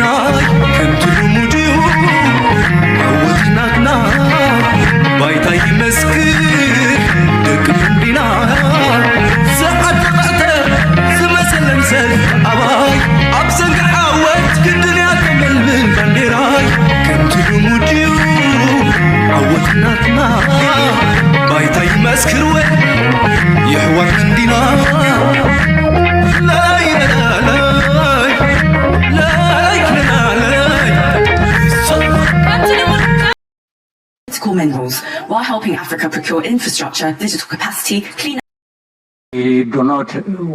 ናይ ከምቲ ልሙድ እዩ ዓወት ናትና ባይታ ይመስክር ደቂ ክንዲና ዝዓተቐዕተ ዝመሰለን ሰብ ኣባይ ኣብ ሰንቂ ዓወት ግድን እያ ተመልምል ባንዴራይ ከምቲ ልሙድ እዩ ዓወት ናትና ባይታ ይመስክር ወ የሕዋት እንዲና Critical minerals while helping Africa procure infrastructure, digital capacity, clean We do not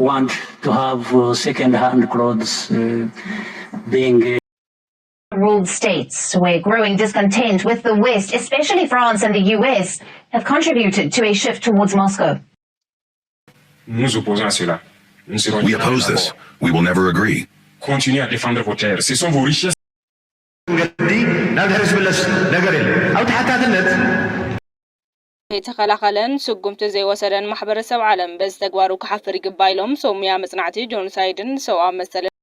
want to have uh, second-hand clothes uh, being uh, ruled states, where growing discontent with the West, especially France and the U S, have contributed to a shift towards Moscow. Nous opposons à cela. Nous serons We oppose this. We will never agree. Continuer à défendre vos terres. Ce sont vos richesses. መንገዲ ናብ ድሕሪ ዝምለስ ነገር የለን። ኣብ ተሓታትነት ዘይተኸላኸለን ስጉምቲ ዘይወሰደን ማሕበረሰብ ዓለም በዚ ተግባሩ ክሓፍር ይግባእ ኢሎም ሶምያ መፅናዕቲ ጆኖሳይድን ሰብኣዊ መሰልን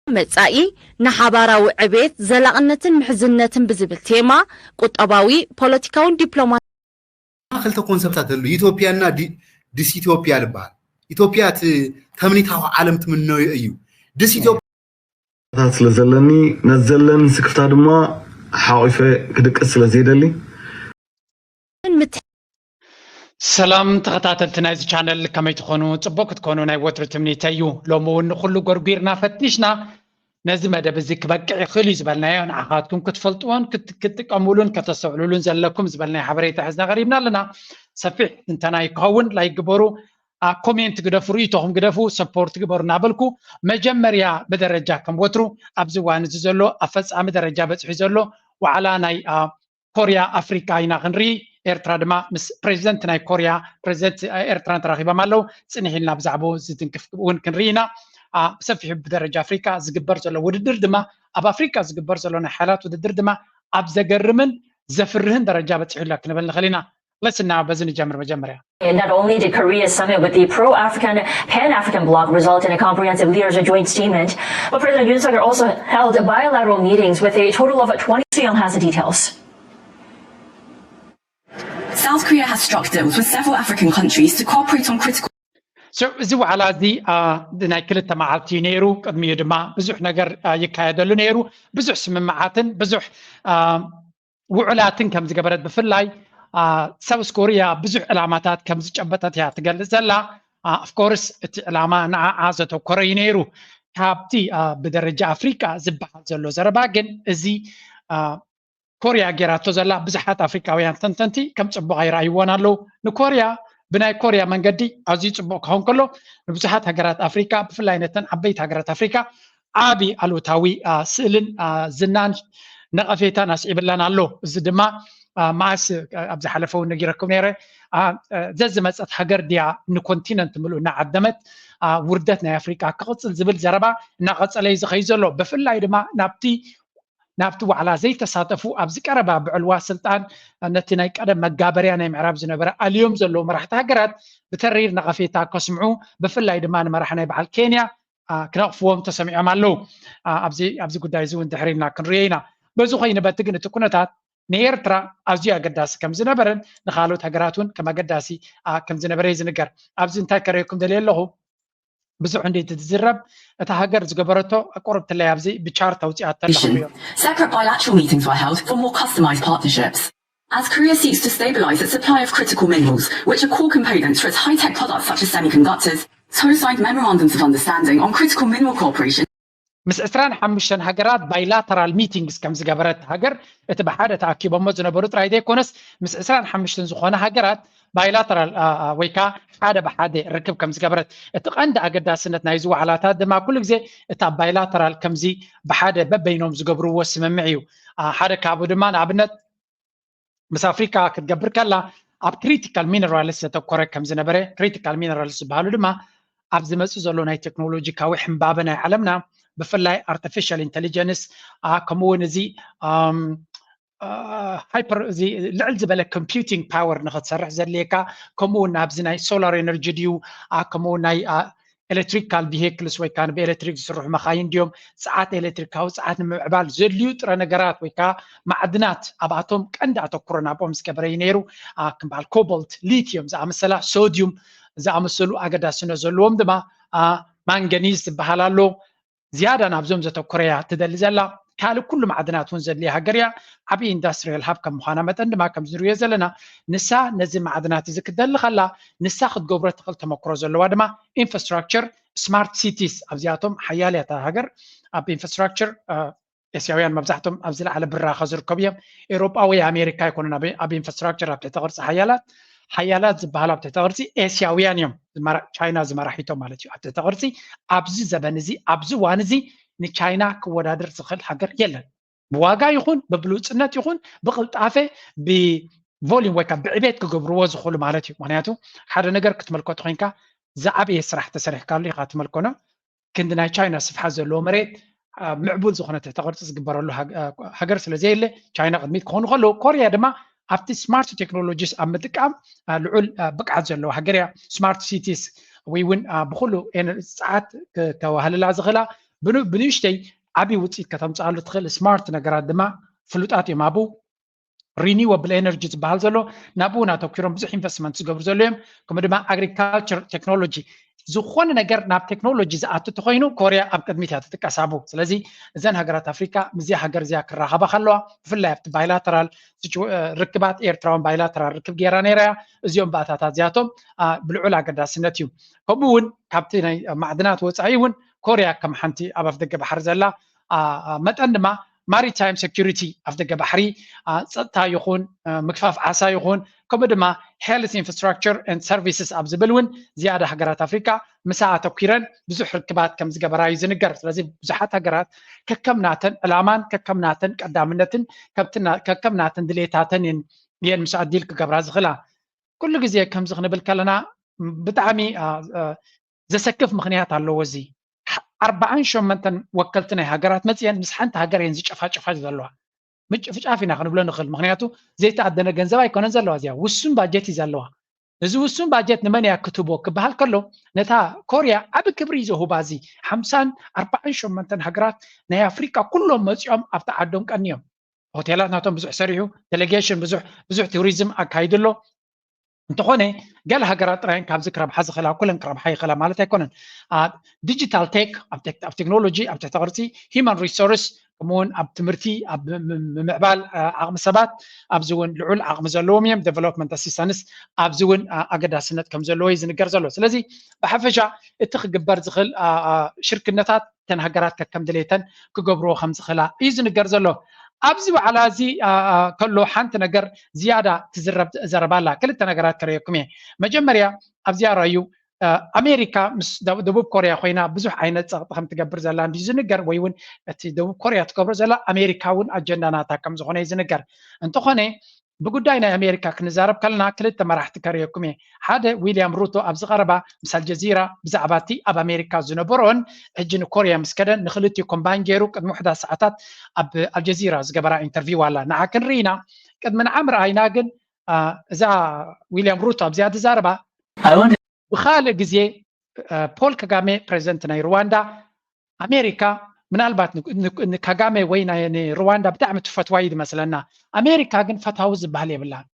መጻኢ ንሓባራዊ ዕቤት፣ ዘላቕነትን ምሕዝነትን ብዝብል ቴማ ቁጠባዊ፣ ፖለቲካውን ዲፕሎማሲያውን ክልተ ኮንሰፕታት ኣሉ ኢትዮጵያና ዲስኢትዮጵያ ዝበሃል ኢትዮጵያ እቲ ተምኒታዊ ዓለም ትምነዮ እዩ ዲስኢትዮጵያ ስለ ዘለኒ ነዚ ዘለኒ ስክፍታ ድማ ሓቒፈ ክድቅስ ስለ ዘይደሊ ምት ሰላም ተኸታተልቲ ናይዚ ቻነል ከመይ ትኾኑ? ጽቡቕ ክትኮኑ ናይ ወትሩ ትምኒተይ እዩ። ሎሚ እውን ንኹሉ ጎርጒርና ፈቲሽና ነዚ መደብ እዚ ክበቅዕ ይኽእል እዩ ዝበልናዮ ንዓኻትኩም ክትፈልጥዎን ክት- ክትጥቀሙሉን ከተስተውዕሉሉን ዘለኩም ዝበልናዮ ሓበሬታ ሒዝና ቀሪብና ኣለና። ሰፊሕ ትንተና ይክኸውን። ላይክ ግበሩ፣ አ፣ ኮሜንት ግደፉ፣ ርእይቶኹም ግደፉ፣ ሰፖርት ግበሩ እናበልኩ መጀመርያ ብደረጃ ከም ወትሩ ኣብዚ እዋን እዚ ዘሎ ኣፈጻሚ ደረጃ በፂሑ ዘሎ ዋዕላ ናይ አ፣ ኮርያ ኣፍሪቃ ኢና ክንርኢ። ኤርትራ ድማ ምስ ፕሬዚደንት ናይ ኮርያ ፕሬዚደንት ኤርትራን ተራኺቦም ኣለዉ። ፅንሕ ኢልና ብዛዕባኡ ዝትንክፍ እውን ክንርኢ ኢና። ብሰፊሑ ብደረጃ ኣፍሪቃ ዝግበር ዘሎ ውድድር ድማ ኣብ ኣፍሪቃ ዝግበር ዘሎ ናይ ሓይላት ውድድር ድማ ኣብ ዘገርምን ዘፍርህን ደረጃ በፂሑ ኣሎ ክንብል ንኽእል ኢና። ለስና በዚ ንጀምር መጀመርያ። And not only did Korea summit with the pro-African, pan-African bloc result in a comprehensive leadership joint statement, but President Yoon Suk Yeol also held bilateral meetings with a total of twenty. Soo-young has the details. South Korea has struck deals with several African countries to cooperate on critical. So እዚ ዋዕላ እዚ ናይ ክልተ መዓልቲ ነይሩ። ቅድሚኡ ድማ ብዙሕ ነገር ይካየደሉ ነይሩ። ብዙሕ ስምምዓትን ብዙሕ ውዕላትን ከም ዝገበረት ብፍላይ ሳውስ ኮርያ ብዙሕ ዕላማታት ከም ዝጨበጠት እያ ትገልጽ ዘላ። ኦፍኮርስ እቲ ዕላማ ንዓኣ ዘተኮረ እዩ ነይሩ። ካብቲ ብደረጃ ኣፍሪቃ ዝበሃል ዘሎ ዘረባ ግን እዚ ኮርያ ጌራቶ ዘላ ብዙሓት ኣፍሪቃውያን ተንተንቲ ከም ጽቡቕ ኣይረኣይዎን ኣለዉ። ንኮርያ ብናይ ኮርያ መንገዲ ኣዝዩ ጽቡቕ ክኸውን ከሎ ንብዙሓት ሃገራት ኣፍሪቃ ብፍላይ ነተን ዓበይቲ ሃገራት ኣፍሪቃ ዓቢ ኣሉታዊ ስእልን ዝናን ነቐፌታን ኣስዒብላን ኣሎ። እዚ ድማ መዓስ ኣብ ዝሓለፈ እውን ነጊረኩም ነይረ። ዘዝመፀት ሃገር ድያ ንኮንቲነንት ምሉእ እናዓደመት ውርደት ናይ ኣፍሪቃ ክቕፅል ዝብል ዘረባ እናቐፀለ እዩ ዝኸይድ ዘሎ። ብፍላይ ድማ ናብቲ ናብቲ ዋዕላ ዘይተሳተፉ ኣብዚ ቀረባ ብዕልዋ ስልጣን ነቲ ናይ ቀደም መጋበርያ ናይ ምዕራብ ዝነበረ ኣልዮም ዘለዉ መራሕቲ ሃገራት ብተሪር ነቐፌታ ከስምዑ ብፍላይ ድማ ንመራሒ ናይ በዓል ኬንያ ክነቕፍዎም ተሰሚዖም ኣለዉ። ኣብዚ ጉዳይ እዚ እውን ድሕሪ ኢልና ክንሪኦ ኢና። በዚ ኮይኑ በቲ ግን እቲ ኩነታት ንኤርትራ ኣዝዩ ኣገዳሲ ከም ዝነበረን ንካልኦት ሃገራት እውን ከም ኣገዳሲ ከም ዝነበረ እዩ ዝንገር። ኣብዚ እንታይ ከርእየኩም ደልየ ኣለኹ? ብዙሕ እንዲ ትዝረብ እታ ሃገር ዝገበረቶ ቁርብትለይ ኣብዚ ብቻርት ኣውፂኣቶ ኣለኹ። Separate bilateral meetings were held for more customized partnerships. As Korea seeks to stabilize its supply of critical minerals, which are core components for its high-tech products such as semiconductors, Seoul signed memorandums of understanding on critical mineral cooperation. ምስ ዕስራን ሓሙሽተን ሃገራት ባይላተራል ሚቲንግስ ከም ዝገበረት ሃገር እቲ ብሓደ ተኣኪቦሞ ዝነበሩ ጥራይ ዘይኮነስ ምስ ዕስራን ሓሙሽተን ዝኾነ ሃገራት ባይላተራል ወይ ከዓ ሓደ ብሓደ ርክብ ከም ዝገበረት እቲ ቀንዲ ኣገዳስነት ናይዚ ዋዕላታት ድማ ኩሉ ግዜ እታ ባይላተራል ከምዚ ብሓደ በበይኖም ዝገብርዎ ስምምዕ እዩ። ሓደ ካብኡ ድማ ንኣብነት ምስ ኣፍሪካ ክትገብር ከላ ኣብ ክሪቲካል ሚነራልስ ዘተኮረ ከም ዝነበረ፣ ክሪቲካል ሚነራልስ ዝበሃሉ ድማ ኣብ ዝመፅእ ዘሎ ናይ ቴክኖሎጂካዊ ሕምባበ ናይ ዓለምና ብፍላይ ኣርቲፊሻል ኢንቴሊጀንስ ከምኡ እውን እዚ ሃይፐር እዚ ልዕል ዝበለ ኮምፒውቲንግ ፓወር ንክትሰርሕ ዘድልየካ ከምኡ እውን ኣብዚ ናይ ሶላር ኤነርጂ ድዩ ከምኡ ናይ ኤሌክትሪካል ቪሄክልስ ወይ ከዓ ብኤሌክትሪክ ዝስርሑ መኻይን ድዮም፣ ፀዓት ኤሌክትሪካዊ ፀዓት ንምምዕባል ዘድልዩ ጥረ ነገራት ወይ ከዓ ማዕድናት ኣብኣቶም ቀንዲ ኣተኩሮ ናብኦም ዝገበረ እዩ ነይሩ። ከም በዓል ኮቦልት፣ ሊቲዮም ዝኣመሰላ፣ ሶድዩም ዝኣመሰሉ ኣገዳስነት ዘለዎም ድማ ማንገኒዝ ዝበሃል ኣሎ። ዝያዳ ናብዞም ዘተኮረያ ትደሊ ዘላ። ካልእ ኩሉ ማዕድናት እውን ዘድልያ ሃገር እያ። ዓብዪ ኢንዳስትሪያል ሃብ ከም ምዃና መጠን ድማ ከምዚ ንሪኦ ዘለና፣ ንሳ ነዚ ማዕድናት እዚ ክትደሊ ከላ፣ ንሳ ክትገብሮ ትኽእል ተመክሮ ዘለዋ ድማ ኢንፍራስትራክቸር፣ ስማርት ሲቲስ ኣብዚኣቶም ሓያል እያ እታ ሃገር ኣብ ኢንፍራስትራክቸር። ኤስያውያን መብዛሕቶም ኣብ ዝለዓለ ብራኸ ዝርከቡ እዮም። ኤውሮጳ ወይ ኣሜሪካ ኣይኮኑን ኣብ ኢንፍራስትራክቸር ኣብ ትሕቲ ቅርፂ ሓያላት። ሓያላት ዝበሃሉ ኣብ ትሕቲ ቅርፂ ኤስያውያን እዮም፣ ቻይና ዝመራሒቶም ማለት እዩ። ኣብ ትሕቲ ቅርፂ ኣብዚ ዘበን እዚ ኣብዚ እዋን እዚ ንቻይና ክወዳደር ዝኽእል ሃገር የለን። ብዋጋ ይኹን ብብሉፅነት ይኹን ብቅልጣፈ ብቮሊዩም ወይ ከዓ ብዕቤት ክገብርዎ ዝኽእሉ ማለት እዩ። ምክንያቱ ሓደ ነገር ክትምልከቱ ኮይንካ ዝዓበየ ስራሕ ተሰሪሕካሉ ኢኻ ትመልከኖ። ክንዲ ናይ ቻይና ስፍሓት ዘለዎ መሬት ምዕቡል ዝኾነ ትሕተ ቅርፂ ዝግበረሉ ሃገር ስለ ዘየለ ቻይና ቅድሚት ክኾኑ ከለዉ ኮርያ ድማ ኣብቲ ስማርት ቴክኖሎጂስ ኣብ ምጥቃም ልዑል ብቅዓት ዘለዎ ሃገር እያ። ስማርት ሲቲስ ወይ እውን ብኩሉ ፀዓት ከተዋህልላ ዝኽእላ ብንእሽተይ ዓብዪ ውፅኢት ከተምፅኣሉ ትኽእል ስማርት ነገራት ድማ ፍሉጣት እዮም ኣብኡ። ሪኒወብል ኤነርጂ ዝበሃል ዘሎ ናብኡ እውን ኣተኪሮም ብዙሕ ኢንቨስትመንት ዝገብሩ ዘሎ እዮም። ከምኡ ድማ ኣግሪካልቸር ቴክኖሎጂ ዝኾነ ነገር ናብ ቴክኖሎጂ ዝኣቱ ተኮይኑ ኮርያ ኣብ ቅድሚት እያ ትጥቀስ ኣብኡ። ስለዚ እዘን ሃገራት ኣፍሪካ ምስዚኣ ሃገር እዚኣ ክራኸባ ከለዋ ብፍላይ ኣብቲ ባይላተራል ርክባት ኤርትራውን ባይላተራል ርክብ ገይራ ነይራ እያ። እዚኦም ባእታታት እዚኣቶም ብልዑል ኣገዳስነት እዩ። ከምኡ እውን ካብቲ ናይ ማዕድናት ወፃኢ እውን ኮርያ ከም ሓንቲ ኣብ ኣፍደገ ባሕሪ ዘላ መጠን ድማ ማሪታይም ሴኩሪቲ ኣፍደገ ባሕሪ ፀጥታ ይኹን ምግፋፍ ዓሳ ይኹን ከምኡ ድማ ሄልት ኢንፍራስትራክቸር ኤንድ ሰርቪስስ ኣብ ዝብል እውን ዝያዳ ሃገራት ኣፍሪካ ምሳ ኣተኪረን ብዙሕ ርክባት ከም ዝገበራ እዩ ዝንገር። ስለዚ ብዙሓት ሃገራት ከከም ናተን ዕላማን ከከም ናተን ቀዳምነትን ከከም ናተን ድሌታተን እየን ምሳኣ ዲል ክገብራ ዝኽእላ። ኩሉ ግዜ ከምዚ ክንብል ከለና ብጣዕሚ ዘሰክፍ ምኽንያት ኣለዎ። እዚ ኣርባዓን ሸሞንተን ወከልቲ ናይ ሃገራት መፅየን ምስ ሓንቲ ሃገር እየን ዝጨፋጨፋ ዘለዋ። ምጭፍጫፍ ኢና ክንብሎ ንኽእል። ምክንያቱ ዘይተኣደነ ገንዘብ ኣይኮነን ዘለዋ። እዚኣ ውሱን ባጀት እዩ ዘለዋ። እዚ ውሱን ባጀት ንመን እያ ክትቦ ክበሃል ከሎ ነታ ኮርያ ዓብ ክብሪ እዩ ዘሁባ። እዚ ሓምሳን ኣርባዓን ሸሞንተን ሃገራት ናይ ኣፍሪቃ ኩሎም መፂኦም ኣብቲ ዓዶም ቀንዮም። ሆቴላት ናቶም ብዙሕ ሰሪሑ፣ ዴሌጌሽን ብዙሕ ብዙሕ ቱሪዝም ኣካይዱ ኣሎ። እንተኾነ ገለ ሃገራት ጥራይን ካብዚ ክረብሓ ዝኽእላ ኩለን ክረብሓ ይኽእላ ማለት ኣይኮነን። ኣብ ዲጂታል ቴክ፣ ኣብ ቴክኖሎጂ፣ ኣብ ትሕቲ ቅርፂ፣ ሂማን ሪሶርስ፣ ከምኡውን ኣብ ትምህርቲ ኣብ ምምዕባል ዓቕሚ ሰባት ኣብዚ እውን ልዑል ዓቕሚ ዘለዎም እዮም። ዴቨሎፕመንት ኣሲስታንስ ኣብዚ እውን ኣገዳስነት ከም ዘለዎ እዩ ዝንገር ዘሎ። ስለዚ ብሓፈሻ እቲ ክግበር ዝኽእል ሽርክነታት እተን ሃገራት ከከም ድሌተን ክገብርዎ ከም ዝኽእላ እዩ ዝንገር ዘሎ። ኣብዚ ዋዕላ እዚ ከሎ ሓንቲ ነገር ዝያዳ ትዝረብ ዘረባ ኣላ። ክልተ ነገራት ከርእየኩም እየ። መጀመርያ ኣብዚኣ ራዩ ኣሜሪካ ምስ ደቡብ ኮርያ ኮይና ብዙሕ ዓይነት ፀቕጢ ከም ትገብር ዘላ እንዲ ዝንገር ወይ እውን እቲ ደቡብ ኮርያ ትገብሮ ዘላ ኣሜሪካ እውን ኣጀንዳ ናታ ከም ዝኾነ እዩ ዝንገር። እንተኾነ ብጉዳይ ናይ ኣሜሪካ ክንዛረብ ከለና ክልተ መራሕቲ ከርእየኩም እየ። ሓደ ዊልያም ሩቶ ኣብዚ ቀረባ ምስ ኣልጀዚራ ብዛዕባ እቲ ኣብ ኣሜሪካ ዝነበሮን ሕጂ ንኮርያ ምስ ከደን ንክልቲኡ ኮምባይን ገይሩ ቅድሚ ውሕዳት ሰዓታት ኣብ ኣልጀዚራ ዝገበራ ኢንተርቪው ኣላ። ንዓ ክንርኢ ኢና። ቅድሚ ንዓ ምርኣይና ግን እዛ ዊልያም ሩቶ ኣብዚኣ ትዛረባ ብካልእ ግዜ ፖል ከጋሜ ፕሬዚደንት ናይ ሩዋንዳ ኣሜሪካ ምናልባት ንካጋሜ ወይ ንሩዋንዳ ብጣዕሚ ትፈትዋ እዩ ዝመስለና። ኣሜሪካ ግን ፈታዊ ዝበሃል የብላን።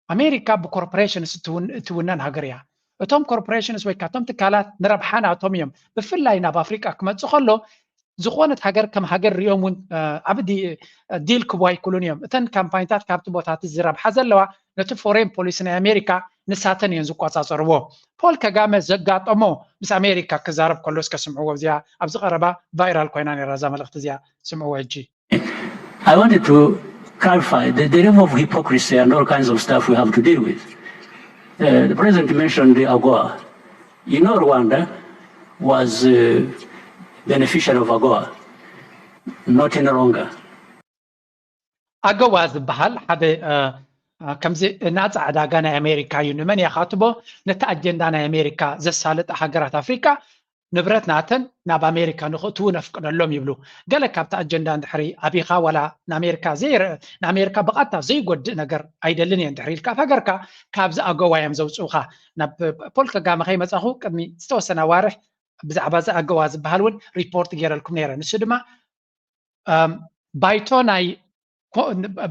ኣሜሪካ ብኮርፖሬሽንስ እትውነን ሃገር እያ። እቶም ኮርፖሬሽንስ ወይ ካቶም ትካላት ንረብሓ ናቶም እዮም። ብፍላይ ናብ ኣፍሪቃ ክመፅእ ከሎ ዝኾነት ሃገር ከም ሃገር ሪኦም እውን ዓብ ዲል ክቡ ኣይክሉን እዮም። እተን ካምፓኒታት ካብቲ ቦታቲ ዝረብሓ ዘለዋ ነቲ ፎሬን ፖሊሲ ናይ ኣሜሪካ ንሳተን እየን ዝቆፃፀርዎ። ፖል ከጋመ ዘጋጠሞ ምስ ኣሜሪካ ክዛረብ ከሎ እስከ ስምዕዎ። እዚኣ ኣብዚ ቀረባ ቫይራል ኮይና ነራ እዛ መልእክቲ እዚኣ ስምዕዎ ሕጂ። I wanted to clarify the, the level of hypocrisy and all kinds of stuff we have to deal with. Uh, the president mentioned the AGOA. You know, Rwanda was a beneficiary of AGOA, not any longer. ኣገዋ ዝበሃል ሓደ ከምዚ ናፃ ዕዳጋ ናይ ኣሜሪካ እዩ። ንመን እያ ካትቦ? ነቲ ኣጀንዳ ናይ ኣሜሪካ ዘሳለጠ ሃገራት ኣፍሪካ ንብረት ናተን ናብ ኣሜሪካ ንክእትዉ ነፍቅደሎም ይብሉ። ገለ ካብቲ ኣጀንዳ እንድሕሪ ኣቢኻ ዋላ ንኣሜሪካ ዘይረ ንኣሜሪካ ብቐጥታ ዘይጎድእ ነገር ኣይደልን እየ እንድሕሪ ኢልካ ኣብ ሃገርካ ካብዚ ኣገዋ እዮም ዘውፅኡኻ። ናብ ፖል ከጋመ ከይመፃኹ ቅድሚ ዝተወሰነ ኣዋርሕ ብዛዕባ እዚ ኣገዋ ዝበሃል እውን ሪፖርት ገይረልኩም ነይረ። ንሱ ድማ ባይቶ ናይ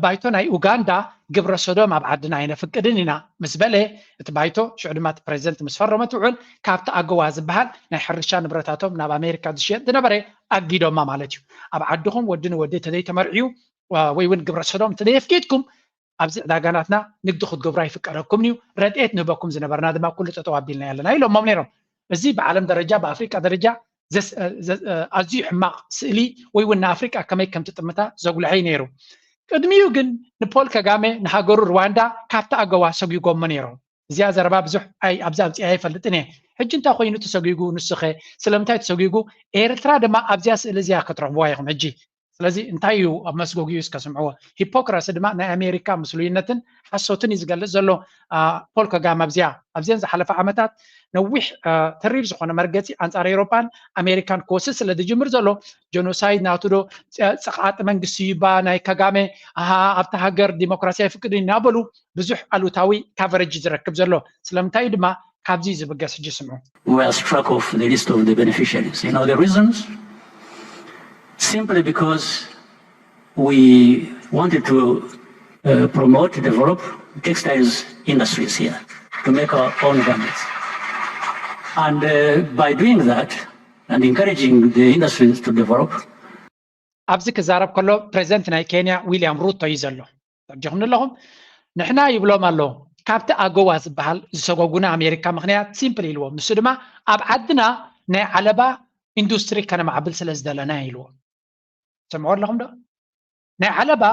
ባይቶ ናይ ኡጋንዳ ግብረ ሰዶም ኣብ ዓድና ኣይነፍቅድን ኢና ምስ በለ እቲ ባይቶ ሽዑ ድማ እቲ ፕሬዚደንት ምስ ፈረመ እቲ ውዕል ካብቲ ኣገዋ ዝበሃል ናይ ሕርሻ ንብረታቶም ናብ ኣሜሪካ ዝሽየጥ ዝነበረ ኣጊዶማ ማለት እዩ። ኣብ ዓድኹም ወዲ ንወዲ ተዘይተመርዕዩ ወይ እውን ግብረ ሰዶም እንተዘየፍቂድኩም ኣብዚ ዕዳጋ ናትና ንግዲ ክትገብሩ ኣይፍቀደኩምን እዩ። ረድኤት ንህበኩም ዝነበርና ድማ ኩሉ ጠጠው ኣቢልና ኣለና ኢሎሞም ነይሮም። እዚ ብዓለም ደረጃ ብኣፍሪቃ ደረጃ ኣዝዩ ሕማቕ ስእሊ ወይ እውን ንኣፍሪቃ ከመይ ከም ትጥምታ ዘጉልሐ እዩ ነይሩ። ቅድሚኡ ግን ንፖል ከጋሜ ንሃገሩ ሩዋንዳ ካብቲ ኣገዋ ሰጒጎሞ ነይሮም። እዚኣ ዘረባ ብዙሕ ኣብዚ ኣምፅኣ ኣይፈልጥን እየ። ሕጂ እንታይ ኮይኑ ተሰጒጉ ንሱኸ ስለምንታይ ተሰጒጉ? ኤርትራ ድማ ኣብዚኣ ስእሊ እዚኣ ክትረኽብዋ ኢኹም ሕጂ። ስለዚ እንታይ እዩ ኣብ መስጎጊኡ እስከ ስምዕዎ። ሂፖክራሲ ድማ ናይ ኣሜሪካ ምስሉይነትን ሓሶትን እዩ ዝገልፅ ዘሎ። ፖል ከጋም ኣብዚኣ ኣብዚአን ዝሓለፈ ዓመታት ነዊሕ ተሪር ዝኾነ መርገፂ ኣንፃር ኤውሮፓን ኣሜሪካን ክወስድ ስለ ዝጅምር ዘሎ ጀኖሳይድ ናቱ ዶ ፀቓጢ መንግስቲ እዩባ ናይ ከጋሜ ኣብታ ሃገር ዲሞክራሲ ኣይፍቅድን እናበሉ ብዙሕ ኣሉታዊ ካቨረጅ ዝረክብ ዘሎ። ስለምንታይ ድማ ካብዚ ዝብገስ ሕጂ ስምዑ። We are struck off the list of the beneficiaries. You know the reasons? Simply because we wanted to uh, promote, develop textiles industries here to make our own garments. And uh, by doing that and encouraging the industries to develop, ኣብዚ ክዛረብ ከሎ ፕሬዚደንት ናይ ኬንያ ዊልያም ሩቶ እዩ ዘሎ። ተርዲኹም ኣለኹም። ንሕና ይብሎም ኣሎ ካብቲ ኣገዋ ዝበሃል ዝሰጎጉና ኣሜሪካ ምክንያት ሲምፕል ኢልዎም። ንሱ ድማ ኣብ ዓድና ናይ ዓለባ ኢንዱስትሪ ከነማዕብል ስለ ዝደለና ኢልዎም። ሰምዑ ኣለኹም ዶ? ናይ ዓለባ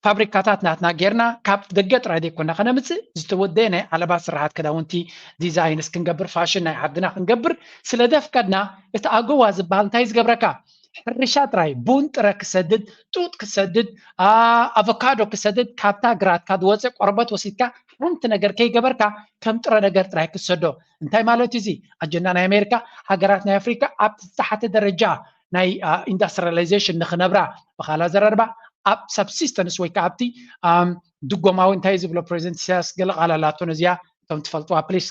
ፋብሪካታት ናትና ጌርና ካብ ደገ ጥራይ ዘይኮና ከነምፅእ ዝተወደየ ናይ ዓለባ ስራሓት ክዳውንቲ ዲዛይንስ ክንገብር ፋሽን ናይ ዓድና ክንገብር ስለ ዘፍቀድና እቲ ኣገዋ ዝበሃል እንታይ ዝገብረካ ሕርሻ ጥራይ ቡን ጥረ ክሰድድ ጡጥ ክሰድድ ኣቮካዶ ክሰድድ ካብታ ግራትካ ዝወፀ ቆርበት ወሲድካ ሓንቲ ነገር ከይገበርካ ከም ጥረ ነገር ጥራይ ክሰዶ እንታይ ማለት እዩ እዚ ኣጀንዳ ናይ ኣሜሪካ ሃገራት ናይ ኣፍሪካ ኣብ ዝተሓተ ደረጃ ናይ ኢንዳስትሪላይዜሽን ንክነብራ ብካላ ዘረርባ ኣብ ሳብሲስተንስ ወይ ከዓ ኣብቲ ድጎማዊ እንታይ ዝብሎ ፕሬዚደንት ኢሳያስ ገለ ቃል ኣላቶ ነዚኣ እቶም ትፈልጥዋ ፕሊስ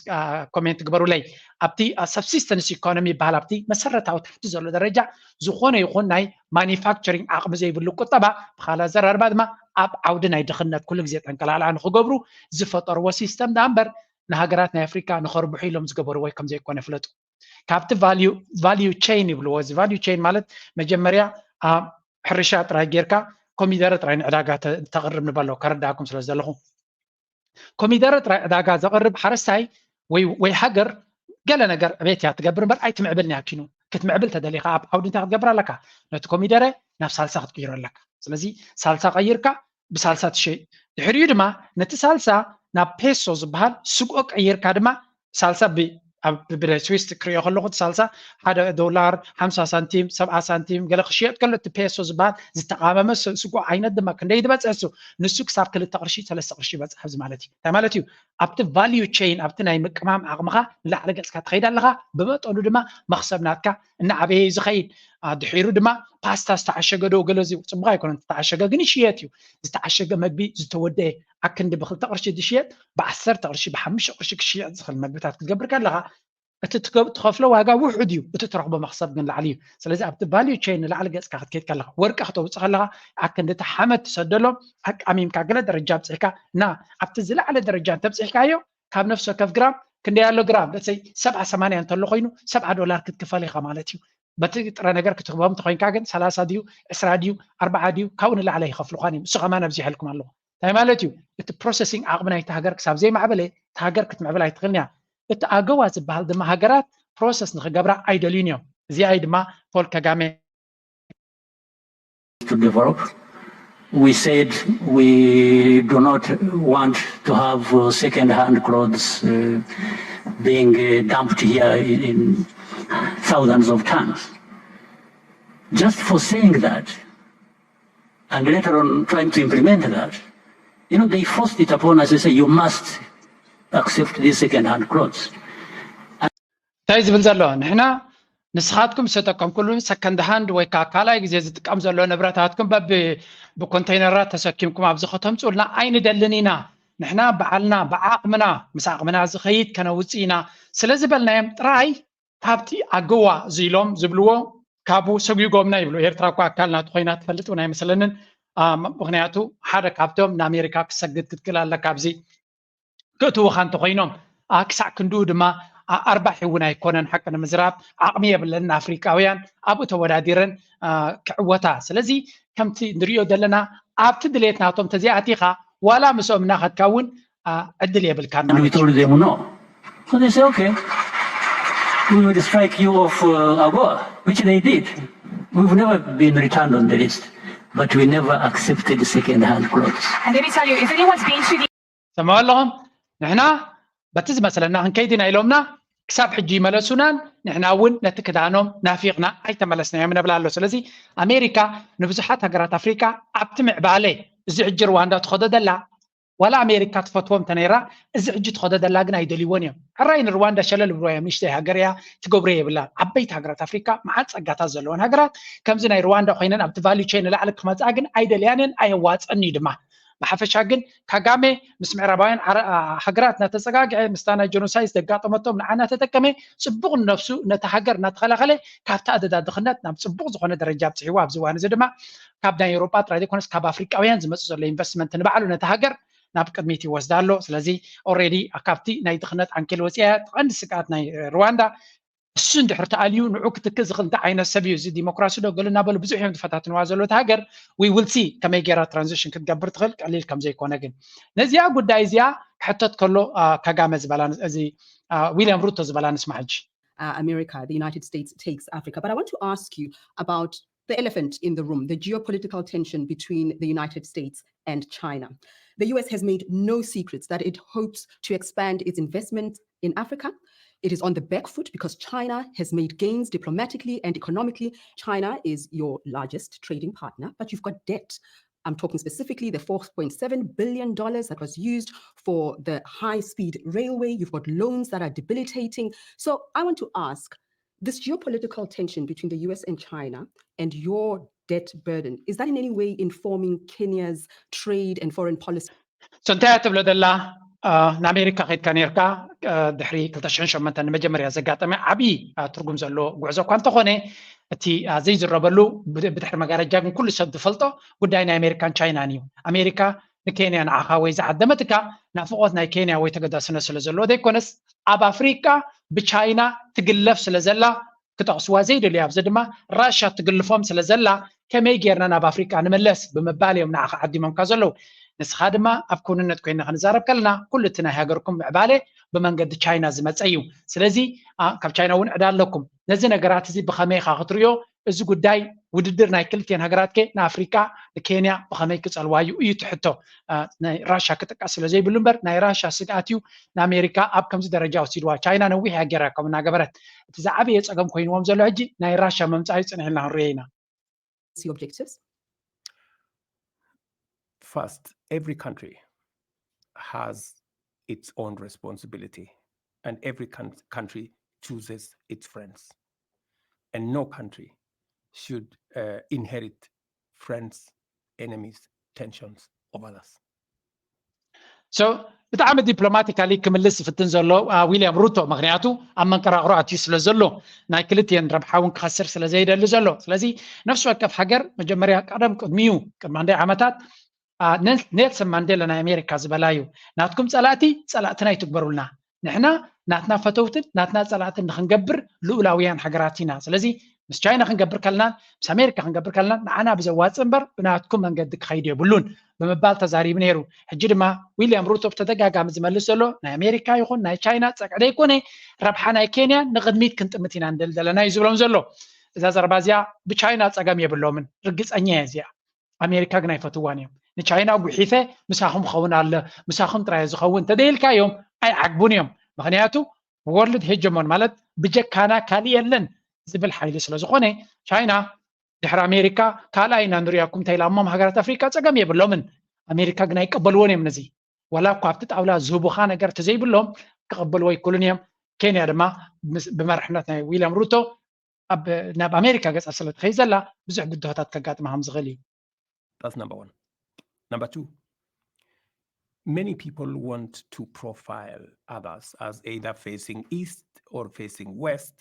ኮሜንት ግበሩለይ ኣብቲ ሳብሲስተንስ ኢኮኖሚ ይበሃል ኣብቲ መሰረታዊ ትሕቲ ዘሎ ደረጃ ዝኾነ ይኹን ናይ ማኒፋክቸሪንግ ዓቕሚ ዘይብሉ ቁጠባ ብካላ ዘራርባ ድማ ኣብ ዓውዲ ናይ ድኽነት ኩሉ ግዜ ጠንቀላልዓ ንክገብሩ ዝፈጠርዎ ሲስተም ዳ እምበር ንሃገራት ናይ ኣፍሪካ ንኸርብሑ ኢሎም ዝገበርዎ ከም ዘይኮነ ፍለጡ ካብቲ ቫልዩ ቼን ይብልዎ እዚ ቫልዩ ቼን ማለት መጀመርያ ሕርሻ ጥራይ ጌርካ ኮሚደረ ጥራይ ንዕዳጋ ተቕርብ ንበሎ ከረዳእኩም ስለ ዘለኹ ኮሚደረ ጥራይ ዕዳጋ ዘቕርብ ሓረስታይ ወይ ወይ ሃገር ገለ ነገር ዕቤት እያ ትገብር እምበር ኣይትምዕብልን እያ ኪኑ ክትምዕብል ተደሊኻ ኣብ ዓውዲ እንታይ ክትገብር ኣለካ ነቲ ኮሚደረ ናብ ሳልሳ ክትቅይሮ ኣለካ ስለዚ ሳልሳ ቀይርካ ብሳልሳ ትሸይ ድሕሪኡ ድማ ነቲ ሳልሳ ናብ ፔሶ ዝበሃል ስጎ ቀይርካ ድማ ሳልሳ ብ ኣብ ብስዊስ ክሪኦ ከለኹ እቲ ሳልሳ ሓደ ዶላር ሓምሳ ሳንቲም ሰብዓ ሳንቲም ገለ ክሽየጥ ከሎ እቲ ፔሶ ዝበሃል ዝተቃመመ ስጎ ዓይነት ድማ ክንደይ ዝበፅሕ እሱ ንሱ ክሳብ ክልተ ቅርሺ ሰለስተ ቅርሺ ይበፅሕ ኣብዚ ማለት እዩ እንታይ ማለት እዩ ኣብቲ ቫልዩ ቼን ኣብቲ ናይ ምቅማም ዓቅምካ ንላዕሊ ገፅካ ትኸይድ ኣለካ ብመጠኑ ድማ መክሰብ ናትካ እናዓበየ እዩ ዝኸይድ ድሒሩ ድማ ፓስታ ዝተዓሸገ ዶ ገለ እዚ ፅቡቅ ኣይኮነን ዝተዓሸገ ግን ይሽየጥ እዩ ዝተዓሸገ መግቢ ዝተወደአ ኣክንዲ ብክልተ ቅርሺ ዝሽየጥ ብዓሰርተ ቅርሺ ብሓሙሽተ ቅርሺ ክሽየጥ ዝኽእል መግብታት ክትገብር ከለኻ እቲ ትኸፍሎ ዋጋ ውሑድ እዩ እቲ ትረኽቦ መክሰብ ግን ላዕሊ እዩ ስለዚ ኣብቲ ቫልዩ ቼን ንላዕሊ ገፅካ ክትከይድ ከለኻ ወርቂ ክተውፅእ ከለኻ ኣክንዲ እቲ ሓመድ ትሰደሎም ኣቃሚምካ ገለ ደረጃ ኣብፅሕካ እና ኣብቲ ዝላዕለ ደረጃ እንተብፅሕካዮ ካብ ነፍሲ ወከፍ ግራም ክንደይ ኣሎ ግራም ለሰይ ሰብዓ ሰማንያ እንተሎ ኮይኑ ሰብዓ ዶላር ክትክፈል ኢኻ ማለት እዩ በቲ ጥረ ነገር ክትህቦም እንተኮይንካ ግን ሰላሳ ድዩ ዕስራ ድዩ ኣርባዓ ድዩ ካብኡ ንላዕሊ ኣይኸፍልኳን እዮም እሱ ከማን ኣብዚሐልኩም ኣለኹ እንታይ ማለት እዩ እቲ ፕሮሰሲንግ ዓቕሚ ናይቲ ሃገር ክሳብ ዘይማዕበለ እቲ ሃገር ክትምዕብል ኣይትኽእልን እያ እቲ ኣገዋ ዝበሃል ድማ ሃገራት ፕሮሰስ ንክገብራ ኣይደልዩን እዮም እዚኣይ ድማ ፖል ከጋሜ to develop. We said we do not want to have uh, second-hand clothes uh, being uh, dumped here in, in thousands of tons. Just for saying that, and later on trying to implement that, you know, they forced it upon us. They say, you must accept these second-hand clothes. እንታይ ዝብል ዘሎ ንሕና ንስኻትኩም ዝተጠቀምኩሉ ሰከንድ ሃንድ ወይ ከዓ ካልኣይ ግዜ ዝጥቀም ዘሎ ንብረታትኩም በቢ ብኮንቴይነራት ተሰኪምኩም ኣብዚ ከተምፅኡልና ኣይንደልን ኢና። ንሕና ባዕልና ብዓቕምና፣ ምስ ዓቕምና ዝኸይድ ከነውፅእ ኢና ስለ ዝበልናዮም ጥራይ ካብቲ ኣገዋ እዚ ኢሎም ዝብልዎ ካብኡ ሰጒጎምና ይብሉ። ኤርትራ እኳ ኣካል ናቱ ኮይና ትፈልጥ እውን ኣይመስለንን። ምክንያቱ ሓደ ካብቶም ንኣሜሪካ ክሰግድ ክትክእል ኣለካ ኣብዚ ክእትውኻ እንተኮይኖም ክሳዕ ክንድኡ ድማ ኣርባሒ እውን ኣይኮነን። ሓቂ ንምዝራብ ዓቕሚ የብለንን ኣፍሪቃውያን ኣብኡ ተወዳዲረን ክዕወታ። ስለዚ ከምቲ ንሪኦ ዘለና ኣብቲ ድሌት ናቶም ተዘይኣቲኻ ዋላ ምስኦም እናኸድካ እውን ዕድል የብልካን ማለት እዩ። We will strike you off uh, AGOA, which they did. We've never been returned on the list, but we never accepted second-hand clothes. And let me tell you, if anyone's been to the ሰምዑ ኣለኹም። ንሕና በቲ ዝመስለና ክንከይድ ኢና ኢሎምና ክሳብ ሕጂ ይመለሱናን ንሕና እውን ነቲ ክዳኖም ናፊቕና ኣይተመለስናዮም ነብላ ኣሎ። ስለዚ ኣሜሪካ ንብዙሓት ሃገራት ኣፍሪካ ኣብቲ ምዕባለ እዚ ሕጂ ርዋንዳ ትኸዶ ዘላ ዋላ ኣሜሪካ ትፈትዎም እንተነይራ እዚ ሕጂ ትኸዶ ዘላ ግን ኣይደልይዎን እዮም። ሕራይ ንርዋንዳ ሸለል ብርዋ እዮም። ንእሽተይ ሃገር እያ ትገብሮ የብላን። ዓበይቲ ሃገራት ኣፍሪካ መዓት ፀጋታት ዘለወን ሃገራት ከምዚ ናይ ርዋንዳ ኮይነን ኣብቲ ቫልዩ ቸይን ንላዕሊ ክመፅኣ ግን ኣይደልያንን ኣየዋፀን እዩ ድማ። ብሓፈሻ ግን ካጋሜ ምስ ምዕራባውያን ሃገራት እናተፀጋግዐ ምስታ ናይ ጀኖሳይድ ዘጋጠመቶም ንዓ እናተጠቀመ ፅቡቕ ንነብሱ ነቲ ሃገር እናተኸላኸለ ካብቲ ኣደዳ ድኽነት ናብ ፅቡቕ ዝኾነ ደረጃ ኣብፅሕዎ። ኣብዚ እዋን እዚ ድማ ካብ ናይ ኤውሮጳ ጥራይ ዘይኮነስ ካብ ኣፍሪቃውያን ዝመፁ ዘሎ ኢንቨስትመንት ንባዕሉ ነቲ ሃገር ናብ ቅድሚት ይወስዳ ኣሎ። ስለዚ ኦልሬዲ ካብቲ ናይ ድኽነት ዓንኬል ወፂኣ እያ። እቲ ቀንዲ ስግኣት ናይ ሩዋንዳ እሱ እንድሕር ተኣልዩ ንዑ ክትክእ ዝኽእል እንታይ ዓይነት ሰብ እዩ እዚ ዲሞክራሲ ዶ ገለ እናበሉ ብዙሕ እዮም ዝፈታትንዋ ዘሎ እቲ ሃገር። We will see ከመይ ገይራ ትራንዚሽን ክትገብር ትኽእል ቀሊል ከም ዘይኮነ ግን ነዚኣ ጉዳይ እዚኣ ክሕተት ከሎ ካጋመ ዝበላ እዚ ዊልያም ሩቶ ዝበላ ንስማ ሕጂ። Uh, America, the United States takes Africa. But I want to ask you about the elephant in the room, the geopolitical tension between the United States and China. The U S has made no secrets that it hopes to expand its investment in Africa. It is on the back foot because China has made gains diplomatically and economically. China is your largest trading partner, but you've got debt. I'm talking specifically the four point seven billion dollars that was used for the high speed railway. You've got loans that are debilitating. So I want to ask this geopolitical tension between the U S and China and your debt burden, is that in any way informing Kenya's trade and foreign policy? So እንታይ ትብሎ ዘላ ንኣሜሪካ ከድካ ነርካ ድሕሪ ክልተ ሽሕን ሸሞንተን ንመጀመርያ ዘጋጠመ ዓብዪ ትርጉም ዘለዎ ጉዕዞ እኳ እንተኾነ እቲ ዘይዝረበሉ ብድሕሪ መጋረጃ ግን ኩሉ ሰብ ዝፈልጦ ጉዳይ ናይ ኣሜሪካን ቻይናን እዩ። ኣሜሪካ ንኬንያ ንዓኻ ወይ ዝዓደመትካ ናፍቆት ናይ ኬንያ ወይ ተገዳስነት ስለ ዘለዎ ዘይኮነስ ኣብ ኣፍሪካ ብቻይና ትግለፍ ስለ ዘላ ክጠቕስዋ ዘይደልዩ ኣብዚ ድማ ራሻ ትግልፎም ስለ ዘላ ከመይ ጌርና ናብ ኣፍሪቃ ንመለስ ብምባል እዮም ንዓኻ ዓዲሞምካ ዘለዉ። ንስኻ ድማ ኣብ ክውንነት ኮይና ክንዛረብ ከለና ኩሉ እቲ ናይ ሃገርኩም ምዕባለ ብመንገዲ ቻይና ዝመፀ እዩ። ስለዚ ካብ ቻይና እውን ዕዳ ኣለኩም። ነዚ ነገራት እዚ ብኸመይ ኢኻ ክትሪኦ? እዚ ጉዳይ ውድድር ናይ ክልቲኤን ሃገራት ከ ንኣፍሪቃ ንኬንያ ብኸመይ ክፀልዋ እዩ እዩ ትሕቶ። ናይ ራሻ ክጥቀስ ስለ ዘይብሉ እምበር ናይ ራሻ ስግኣት እዩ ንኣሜሪካ ኣብ ከምዚ ደረጃ ወሲድዋ። ቻይና ነዊሕ እያ ጌራ ከም እናገበረት እቲ ዝዓበየ ፀገም ኮይንዎም ዘሎ ሕጂ ናይ ራሻ መምፃእ እዩ ፅንሕ ኢልና ክንሪኦ ኢና። Your objectives? First, every country has its own responsibility and every country chooses its friends and no country should uh, inherit friends, enemies, tensions of others. So ብጣዕሚ ዲፕሎማቲካሊ ክምልስ ዝፍትን ዘሎ ዊልያም ሩቶ ምክንያቱ ኣብ መንቀራቅሮ ኣትዩ ስለ ዘሎ ናይ ክልቲኤን ረብሓ እውን ክኸስር ስለ ዘይደሊ ዘሎ ስለዚ ነፍሲ ወከፍ ሃገር መጀመርያ ቀደም ቅድሚዩ ቅድሚ ክንደይ ዓመታት ኔልሰን ማንዴላ ናይ ኣሜሪካ ዝበላ እዩ ናትኩም ፀላእቲ ፀላእትና ይትግበሩልና ንሕና ናትና ፈተውትን ናትና ፀላእትን ንክንገብር ልኡላውያን ሃገራት ኢና ስለዚ ምስ ቻይና ክንገብር ከለናን ምስ ኣሜሪካ ክንገብር ከለናን ንዓና ብዘዋፅእ እምበር ብናትኩም መንገዲ ክኸይድ የብሉን ብምባል ተዛሪቡ ነይሩ። ሕጂ ድማ ዊልያም ሩቶ ብተደጋጋሚ ዝመልስ ዘሎ ናይ ኣሜሪካ ይኹን ናይ ቻይና ፀቅዒ ዘይኮነ ረብሓ ናይ ኬንያ ንቅድሚት ክንጥምት ኢና ንደሊ ዘለና እዩ ዝብሎም ዘሎ። እዛ ዘረባ እዚኣ ብቻይና ፀገም የብሎምን ርግፀኛ እየ እዚኣ። ኣሜሪካ ግን ኣይፈትዋን እዮም። ንቻይና ጉሒፈ ምሳኹም ክኸውን ኣለ ምሳኹም ጥራይ ዝኸውን እንተደይልካዮም ኣይዓግቡን እዮም። ምክንያቱ ወርልድ ሄጀሞን ማለት ብጀካና ካሊእ የለን ዝብል ሓይሊ ስለ ዝኾነ ቻይና ድሕሪ ኣሜሪካ ካልኣይ ኢና ንሪኣኩም እንተ ኢላ እሞም ሃገራት ኣፍሪካ ፀገም የብሎምን። ኣሜሪካ ግን ኣይቀበልዎን እዮም ነዚ ዋላ እኳ ኣብቲ ጣውላ ዝህቡኻ ነገር ተዘይብሎም ክቐበልዎ ኣይክእሉን እዮም። ኬንያ ድማ ብመርሕነት ናይ ዊልያም ሩቶ ኣብ ናብ ኣሜሪካ ገጻ ስለ ትኸይድ ዘላ ብዙሕ ብድሆታት ከጋጥማ ከም ዝኽእል እዩ። That's number one. Number two, many people want to profile others as either facing east or facing west.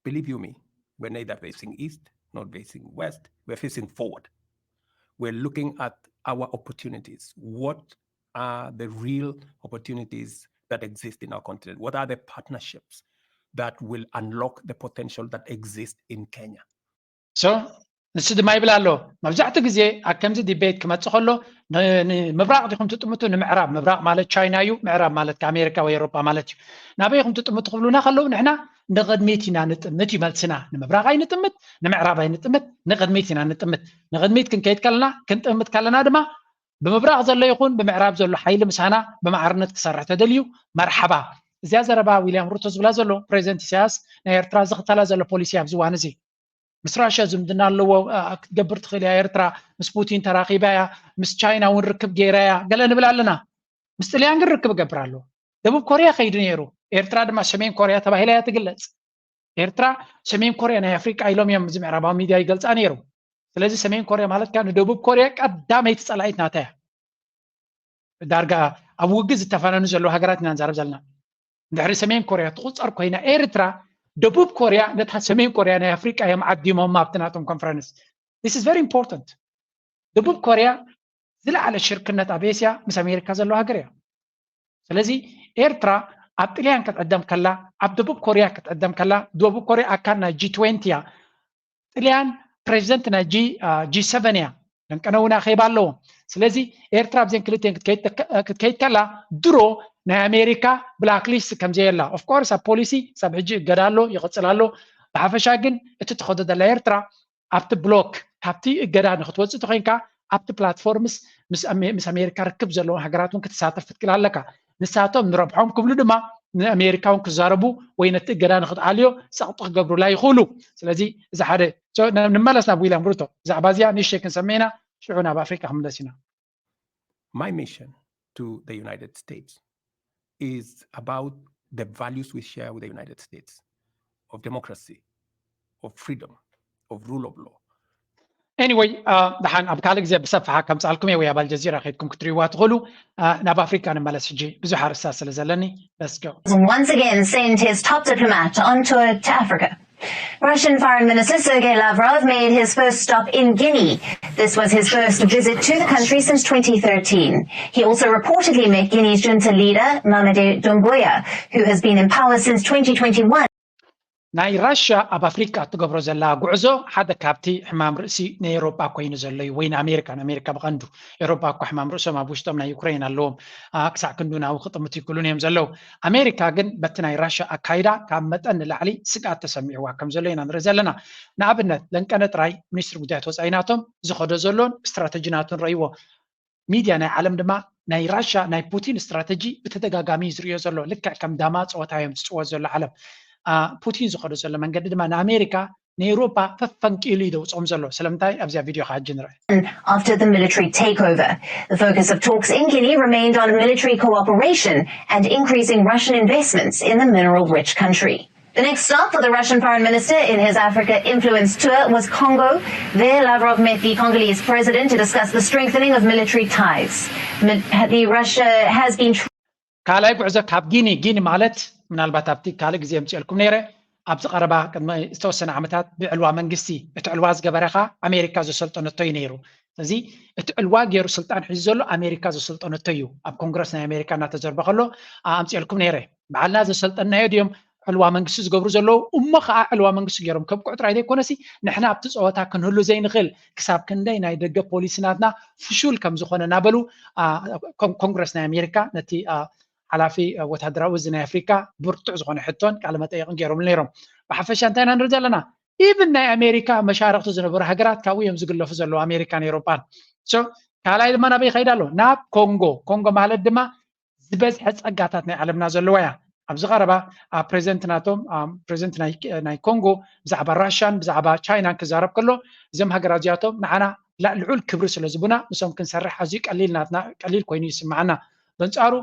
Believe you me, we're neither facing east nor facing west. We're facing forward. We're looking at our opportunities. What are the real opportunities that exist in our continent? What are the partnerships that will unlock the potential that exist in Kenya? So ንሱ ድማ ይብል ኣሎ። መብዛሕትኡ ግዜ ኣብ ከምዚ ዲቤት ክመፅእ ከሎ ንምብራቕ ዲኹም ትጥምቱ? ንምዕራብ። ምብራቕ ማለት ቻይና እዩ፣ ምዕራብ ማለት ከኣሜሪካ ወይ ኤሮጳ ማለት እዩ። ናበይ ኢኹም ትጥምቱ ክብሉና ከለዉ ንሕና ንቕድሚት ኢና ንጥምት እዩ መልስና። ንምብራቕ ኣይንጥምት፣ ንምዕራብ ኣይንጥምት፣ ንቕድሚት ኢና ንጥምት። ንቕድሚት ክንከይድ ከለና ክንጥምት ከለና ድማ ብምብራቕ ዘሎ ይኹን ብምዕራብ ዘሎ ሓይሊ ምሳና ብማዕርነት ክሰርሕ ተደልዩ መርሓባ። እዚኣ ዘረባ ዊልያም ሩቶ ዝብላ ዘሎ ፕሬዚደንት ኢሳያስ ናይ ኤርትራ ዝኽተላ ዘሎ ፖሊሲ ኣብዚ እዋን እዚ። ምስ ራሽያ ዝምድና ኣለዎ ክትገብር ትኽእል እያ ኤርትራ፣ ምስ ፑቲን ተራኺባ እያ፣ ምስ ቻይና እውን ርክብ ገይራ እያ ገለ ንብል ኣለና። ምስ ጥልያን ግን ርክብ እገብር ኣለዎ። ደቡብ ኮርያ ከይዱ ነይሩ። ኤርትራ ድማ ሰሜን ኮርያ ተባሂላ እያ ትግለጽ። ኤርትራ ሰሜን ኮርያ ናይ ኣፍሪቃ ኢሎም እዮም እዚ ምዕራባዊ ሚድያ ይገልጻ ነይሩ። ስለዚ ሰሜን ኮርያ ማለት ከኣ ንደቡብ ኮርያ ቀዳመይቲ ጸላኢት ናታ እያ። ዳርጋ ኣብ ውግእ ዝተፋነኑ ዘለዉ ሃገራት ኢና ንዛረብ ዘለና። እንድሕሪ ሰሜን ኮርያ ትቑጸር ኮይና ኤርትራ፣ ደቡብ ኮርያ ነታ ሰሜን ኮርያ ናይ ኣፍሪቃ እዮም ዓዲሞማ ኣብቲ ናቶም ኮንፈረንስ። This is very important። ደቡብ ኮርያ ዝለዓለ ሽርክነት ኣብ ኤስያ ምስ ኣሜሪካ ዘለዎ ሃገር እያ። ስለዚ ኤርትራ ኣብ ጥልያን ክትዕደም ከላ፣ ኣብ ደቡብ ኮርያ ክትዕደም ከላ፣ ደቡብ ኮርያ ኣካል ናይ ጂ ትዌንቲ እያ። ጥልያን ፕሬዚደንት ናይ ጂ ጂ ሰቨን እያ። ለንቀነ እውን ኣኼባ ኣለዎ። ስለዚ ኤርትራ ኣብዘን ክልቲኤን ክትከይድ ከላ ድሮ ናይ ኣሜሪካ ብላክ ሊስት ከምዘየላ ኦፍኮርስ ኣብ ፖሊሲ ሳብ ሕጂ እገዳ ኣሎ ይቕፅል ኣሎ። ብሓፈሻ ግን እቲ ትኸዶ ዘላ ኤርትራ ኣብቲ ብሎክ ካብቲ እገዳ ንክትወፅእ ተኮይንካ ኣብቲ ፕላትፎርምስ ምስ ኣሜሪካ ርክብ ዘለዎም ሃገራት እውን ክትሳተፍ ክትክል ኣለካ። ንሳቶም ንረብሖም ክብሉ ድማ ንኣሜሪካ እውን ክዛረቡ ወይ ነቲ እገዳ ንክትኣልዮ ፀቕጢ ክገብሩላ ይኽእሉ። ስለዚ እዚ ሓደ። ንመለስ ናብ ዊልያም ሩቶ። ብዛዕባ እዚኣ ንእሽተይ ክንሰምዕ ኢና፣ ሽዑ ናብ ኣፍሪካ ክንምለስ ኢና። My mission to the United States is about the values we share with the United States of democracy, of freedom, of rule of law. Anyway, ደሓን ኣብ ካልእ ግዜ ብሰፍሓ ከምፅኣልኩም እየ ወይ ኣብ ኣልጀዚራ ከይድኩም ክትሪእዋ ትኽእሉ። ናብ ኣፍሪካ ንመለስ ሕጂ፣ ብዙሕ ኣርእስታት ስለ ዘለኒ። Let's go. Once again sent his top diplomat on tour to Africa. Russian Foreign Minister Sergei Lavrov made his first stop in Guinea. This was his first visit to the country since twenty thirteen. He also reportedly met Guinea's junta leader Mamadi Doumbouya, who has been in power since twenty twenty-one. ናይ ራሽያ ኣብ ኣፍሪካ እትገብሮ ዘላ ጉዕዞ ሓደ ካብቲ ሕማም ርእሲ ናይ ኤሮጳ ኮይኑ ዘሎ እዩ፣ ወይ ንኣሜሪካ፣ ንኣሜሪካ ብቐንዱ። ኤሮጳ እኮ ሕማም ርእሶም ኣብ ውሽጦም ናይ ዩክሬን ኣለዎም። ክሳዕ ክንዱ ናብኡ ክጥምቱ ይክእሉን እዮም ዘለዉ። ኣሜሪካ ግን በቲ ናይ ራሽያ ኣካይዳ ካብ መጠን ንላዕሊ ስግኣት ተሰሚዕዋ ከም ዘሎ ኢና ንርኢ ዘለና። ንኣብነት ለንቀነ ጥራይ ሚኒስትሪ ጉዳያት ወፃኢ ናቶም ዝኸዶ ዘሎን ስትራተጂ ናቱን ረእይዎ። ሚድያ ናይ ዓለም ድማ ናይ ራሽያ ናይ ፑቲን ስትራተጂ ብተደጋጋሚ እዩ ዝርእዮ ዘሎ። ልክዕ ከም ዳማ ፀወታ እዮም ዝፅወት ዘሎ ዓለም። ፑቲን ዝኸዶ ዘሎ መንገዲ ድማ ንኣሜሪካ ንኤውሮጳ ፈፈንቂሉ እዩ ደውፅኦም ዘሎ። ስለምንታይ ኣብዚኣ ቪድዮ ከዓ ሕጂ ንርአ። After the military takeover, the focus of talks in Guinea remained on military cooperation and increasing Russian investments in the mineral-rich country. The next stop for the Russian foreign minister in his Africa influence tour was Congo. There, Lavrov met the Congolese president to discuss the strengthening of military ties. Russia has been ካልኣይ ጉዕዞ ካብ ጊኒ፣ ጊኒ ማለት ምናልባት ኣብቲ ካልእ ግዜ የምፅኤልኩም ነይረ፣ ኣብዚ ቀረባ ቅድሚ ዝተወሰነ ዓመታት ብዕልዋ መንግስቲ፣ እቲ ዕልዋ ዝገበረ ከዓ ኣሜሪካ ዘሰልጠነቶ እዩ ነይሩ። ስለዚ እቲ ዕልዋ ገይሩ ስልጣን ሒዙ ዘሎ ኣሜሪካ ዘሰልጠነቶ እዩ። ኣብ ኮንግረስ ናይ ኣሜሪካ እናተዘርበ ከሎ ኣምፅኤልኩም ነይረ። ባዕልና ዘሰልጠናዮ ድዮም ዕልዋ መንግስቲ ዝገብሩ ዘለዉ? እሞ ከዓ ዕልዋ መንግስቲ ገይሮም ከብቅዑ ጥራይ ዘይኮነሲ ንሕና ኣብቲ ፀወታ ክንህሉ ዘይንኽእል ክሳብ ክንደይ ናይ ደገ ፖሊሲ ናትና ፍሹል ከም ዝኾነ እናበሉ ኮንግረስ ናይ ኣሜሪካ ነቲ ሓላፊ ወታደራዊ እዚ ናይ ኣፍሪካ ብርቱዕ ዝኾነ ሕቶን ቃለ መጠየቅን ገይሮምሉ ነይሮም። ብሓፈሻ እንታይ ኢና ንርኢ ዘለና? ኢብን ናይ ኣሜሪካ መሻርክቲ ዝነበሩ ሃገራት ካብኡ እዮም ዝግለፉ ዘለዉ፣ ኣሜሪካን ኤሮፓን። ካልኣይ ድማ ናበይ ይኸይድ ኣሎ? ናብ ኮንጎ። ኮንጎ ማለት ድማ ዝበዝሐ ፀጋታት ናይ ዓለምና ዘለዋ እያ። ኣብዚ ቀረባ ፕሬዚደንት ናቶም ፕሬዚደንት ናይ ኮንጎ ብዛዕባ ራሽያን ብዛዕባ ቻይናን ክዛረብ ከሎ እዞም ሃገራት እዚኣቶም ንዓና ልዑል ክብሪ ስለ ዝቡና ምስኦም ክንሰርሕ ኣዝዩ ቀሊል ናትና ቀሊል ኮይኑ ይስምዓና። በንፃሩ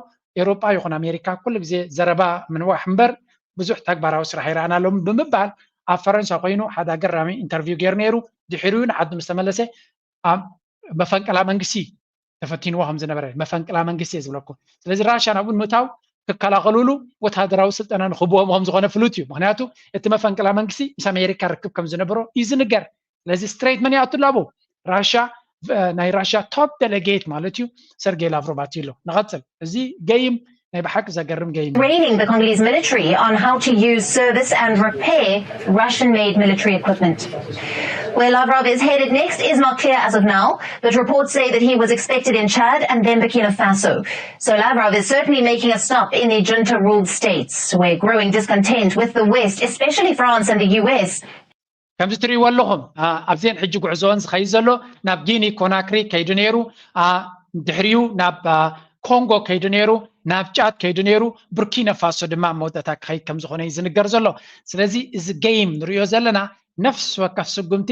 ኤውሮጳ ይኹን ኣሜሪካ ኩሉ ግዜ ዘረባ ምንዋሕ እምበር ብዙሕ ተግባራዊ ስራሕ ይረኣና ኣለዎም ብምባል ኣብ ፈረንሳ ኮይኑ ሓደ ኣገራሚ ኢንተርቪው ገይሩ ነይሩ። ድሕሪኡ ንዓዱ ምስ ተመለሰ ኣብ መፈንቅላ መንግስቲ ተፈቲንዎ ከም ዝነበረ፣ መፈንቅላ መንግስቲ እየ ዝብለኩም። ስለዚ ራሻ ናብኡ ንምእታው ክከላኸሉሉ ወታደራዊ ስልጠና ንክህብዎም ከም ዝኾነ ፍሉጥ እዩ። ምክንያቱ እቲ መፈንቅላ መንግስቲ ምስ ኣሜሪካ ርክብ ከም ዝነበሮ እዩ ዝንገር። ስለዚ ስትሬት መን ይኣቱ ኣሎ ኣብኡ? ራሻ፣ ናይ ራሻ ቶፕ ደለጌት ማለት እዩ፣ ሰርጌይ ላቭሮቭ ኣትዩ ኣሎ። ንቐጽል። እዚ ገይም ናይ ብሓቂ ዘገርም ገይም እዩ። Training the Congolese military on how to use, service and repair Russian-made military equipment. Where Lavrov is headed next is not clear as of now, but reports say that he was expected in Chad and then Burkina Faso. So Lavrov is certainly making a stop in the junta-ruled states, where growing discontent with the West, especially France and the U S, ከምዚ ትርእይዎ ኣለኹም፣ ኣብዘን ሕጂ ጉዕዞን ዝኸይድ ዘሎ ናብ ጊኒ ኮናክሪ ከይዱ ነይሩ፣ ድሕሪኡ ናብ ኮንጎ ከይዱ ነይሩ፣ ናብ ጫድ ከይዱ ነይሩ፣ ቡርኪና ፋሶ ድማ ኣብ መወዳእታ ክኸይድ ከም ዝኾነ እዩ ዝንገር ዘሎ። ስለዚ እዚ ገይም ንሪኦ ዘለና ነፍሲ ወከፍ ስጉምቲ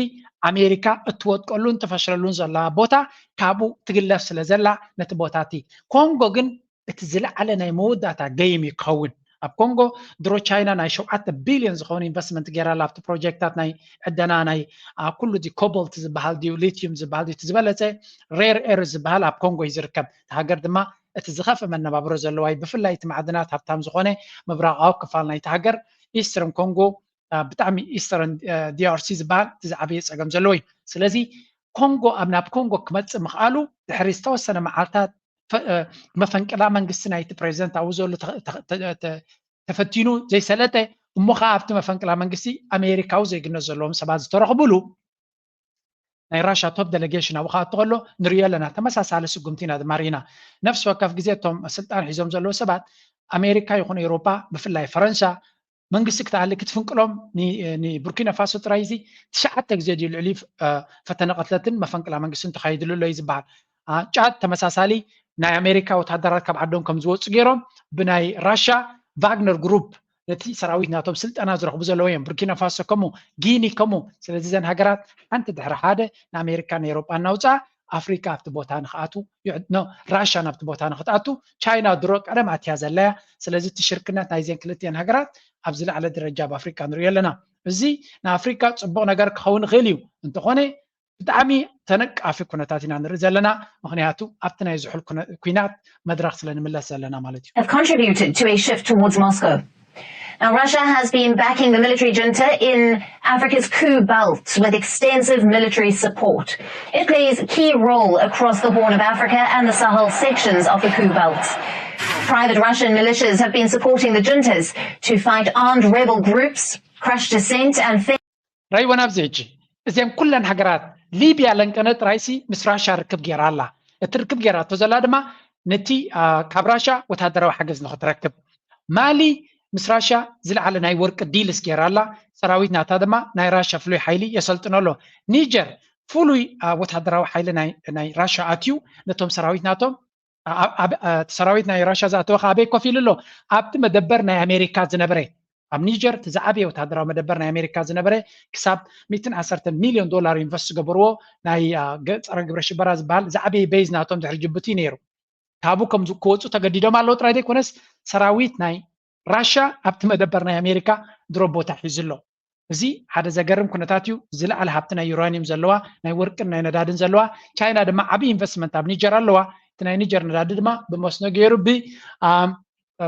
ኣሜሪካ እትወጥቀሉን ትፈሽለሉን ዘላ ቦታ ካብኡ ትግለፍ ስለ ዘላ ነቲ ቦታ እቲ ኮንጎ ግን እቲ ዝለዓለ ናይ መወዳእታ ገይም እዩ ክኸውን። ኣብ ኮንጎ ድሮ ቻይና ናይ ሸውዓተ ቢልዮን ዝኸውን ኢንቨስትመንት ገይራ ኣላ ኣብቲ ፕሮጀክታት ናይ ዕደና ናይ ኩሉ እዚ ኮቦልት ዝበሃል ድዩ ሊትዩም ዝበሃል ድዩ እቲ ዝበለፀ ሬር ኤር ዝበሃል ኣብ ኮንጎ እዩ ዝርከብ። እቲ ሃገር ድማ እቲ ዝኸፍእ መነባብሮ ዘለዋ እዩ። ብፍላይ እቲ ማዕድናት ሃብታም ዝኾነ ምብራቓዊ ክፋል ናይቲ ሃገር ኢስተርን ኮንጎ ብጣዕሚ ኢስተርን ዲኣርሲ ዝበሃል እቲ ዝዓበየ ፀገም ዘለዎ እዩ። ስለዚ ኮንጎ ኣብ ናብ ኮንጎ ክመፅእ ምኽኣሉ ድሕሪ ዝተወሰነ መዓልታት መፈንቅላ መንግስቲ ናይቲ ፕሬዚደንት ኣብኡ ዘሎ ተፈቲኑ ዘይሰለጠ እሞ ከዓ ኣብቲ መፈንቅላ መንግስቲ ኣሜሪካዊ ዜግነት ዘለዎም ሰባት ዝተረኽብሉ ናይ ራሻ ቶፕ ደለጌሽን ኣብኡ ክኣቱ ከሎ ንሪኦ ኣለና። ተመሳሳሊ ስጉምቲ ኢና ድማ ርኢና። ነፍሲ ወከፍ ግዜ እቶም ስልጣን ሒዞም ዘለዉ ሰባት ኣሜሪካ ይኹን ኤውሮጳ ብፍላይ ፈረንሳ መንግስቲ ክትኣሊ ክትፍንቅሎም ንቡርኪና ፋሶ ጥራይ እዚ ትሽዓተ ግዜ ድዩ ልዕሊ ፈተነ ቅትለትን መፈንቅላ መንግስትን ተኻይድሉ ኣሎ እዩ ዝበሃል። ጫድ ተመሳሳሊ ናይ ኣሜሪካ ወታደራት ካብ ዓዶም ከም ዝወፁ ገይሮም ብናይ ራሻ ቫግነር ግሩፕ ነቲ ሰራዊት ናቶም ስልጠና ዝረኽቡ ዘለዉ እዮም። ቡርኪና ፋሶ ከምኡ፣ ጊኒ ከምኡ። ስለዚ እዘን ሃገራት ሓንቲ ድሕሪ ሓደ ንኣሜሪካ ንኤውሮጳ እናውፅኣ ኣፍሪካ ኣብቲ ቦታ ንክኣቱ ራሻ ናብቲ ቦታ ንክትኣቱ ቻይና ድሮ ቀደም ኣትያ ዘለያ። ስለዚ እቲ ሽርክነት ናይዘን ክልቲአን ሃገራት ኣብ ዝለዓለ ደረጃ ኣብ ኣፍሪካ ንሪኦ ኣለና። እዚ ንኣፍሪካ ፅቡቕ ነገር ክኸውን ይኽእል እዩ። እንተኾነ ብጣዕሚ ተነቃፊ ኩነታት ኢና ንርኢ ዘለና። ምክንያቱ ኣብቲ ናይ ዝሑል ኩናት መድረክ ስለ ንምለስ ዘለና ማለት እዩ። have contributed to a shift towards Moscow. Now, Russia has been backing the military junta in Africa's Coup belt with extensive military support. It plays a key role across the Horn of Africa and the Sahel sections of the Coup belt. Private Russian militias have been supporting the juntas to fight armed rebel groups, crush dissent, and ራይወን ኣብዚ ሕጂ እዚአን ኩለን ሃገራት ሊብያ ለንቀነ ጥራይሲ ምስ ራሻ ርክብ ገይራ ኣላ። እቲ ርክብ ገይራቶ ዘላ ድማ ነቲ ካብ ራሻ ወታደራዊ ሓገዝ ንክትረክብ። ማሊ ምስ ራሻ ዝለዓለ ናይ ወርቂ ዲልስ ገይራ ኣላ። ሰራዊት ናታ ድማ ናይ ራሻ ፍሉይ ሓይሊ የሰልጥኖ ኣሎ። ኒጀር ፍሉይ ወታደራዊ ሓይሊ ናይ ራሻ ኣትዩ ነቶም ሰራዊት ናቶም ሰራዊት ናይ ራሻ ዝኣተወ ከ ኣበይ ኮፍ ኢሉ ኣሎ? ኣብቲ መደበር ናይ ኣሜሪካ ዝነበረ ኣብ ኒጀር እቲ ዝዓበየ ወታደራዊ መደበር ናይ ኣሜሪካ ዝነበረ ክሳብ ሚእትን ዓሰርተን ሚልዮን ዶላር ኢንቨስት ዝገበርዎ ናይ ጸረ ግብረ ሽበራ ዝበሃል ዝዓበየ ቤዝ ናቶም ድሕሪ ጅቡቲ ነይሩ። ካብኡ ከም ክወፁ ተገዲዶም ኣለዉ ጥራይ ዘይኮነስ ሰራዊት ናይ ራሻ ኣብቲ መደበር ናይ ኣሜሪካ ድሮ ቦታ ሒዙ ኣሎ። እዚ ሓደ ዘገርም ኩነታት እዩ። ዝለዓለ ሃብቲ ናይ ዩራኒየም ዘለዋ ናይ ወርቅን ናይ ነዳድን ዘለዋ ቻይና ድማ ዓብዪ ኢንቨስትመንት ኣብ ኒጀር ኣለዋ። እቲ ናይ ኒጀር ነዳዲ ድማ ብመስኖ ገይሩ ብ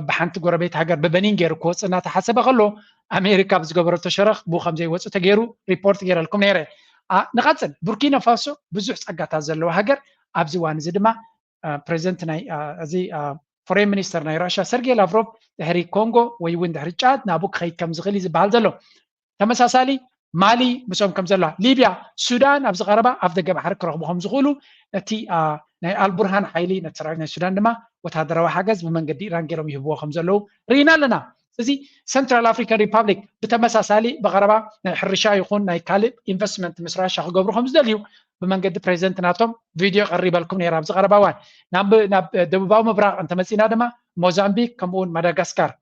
ብሓንቲ ጎረቤት ሃገር ብበኒን ገይሩ ክወፅእ እናተሓሰበ ከሎ ኣሜሪካ ብዝገበረቶ ሸረኽ ብኡ ከም ዘይወፅእ ተገይሩ ሪፖርት ገይረልኩም ነይረ። ንቐፅል። ቡርኪና ፋሶ ብዙሕ ፀጋታት ዘለዋ ሃገር ኣብዚ እዋን እዚ ድማ ፕሬዚደንት ናይ እዚ ፎሬን ሚኒስተር ናይ ራሽያ ሰርጌይ ላቭሮቭ ድሕሪ ኮንጎ ወይ እውን ድሕሪ ጫድ ናብኡ ክኸይድ ከም ዝኽእል እዩ ዝበሃል ዘሎ። ተመሳሳሊ ማሊ ምስኦም ከም ዘለዋ፣ ሊብያ፣ ሱዳን ኣብዚ ቀረባ ኣፍ ደገ ባሕሪ ክረኽቡ ከም ዝኽእሉ እቲ ናይ ኣልቡርሃን ሓይሊ ነቲ ሰራዊት ናይ ሱዳን ድማ ወታደራዊ ሓገዝ ብመንገዲ ኢራን ገይሮም ይህብዎ ከም ዘለዉ ርኢና ኣለና። እዚ ሰንትራል ኣፍሪካን ሪፓብሊክ ብተመሳሳሊ ብቐረባ ናይ ሕርሻ ይኹን ናይ ካልእ ኢንቨስትመንት ምስ ራሻ ክገብሩ ከም ዝደልዩ ብመንገዲ ፕሬዚደንት ናቶም ቪድዮ ቀሪበልኩም ነይራ ኣብዚ ቀረባ እዋን። ናብ ደቡባዊ ምብራቕ እንተመፂና ድማ ሞዛምቢክ ከምኡውን ማዳጋስካር።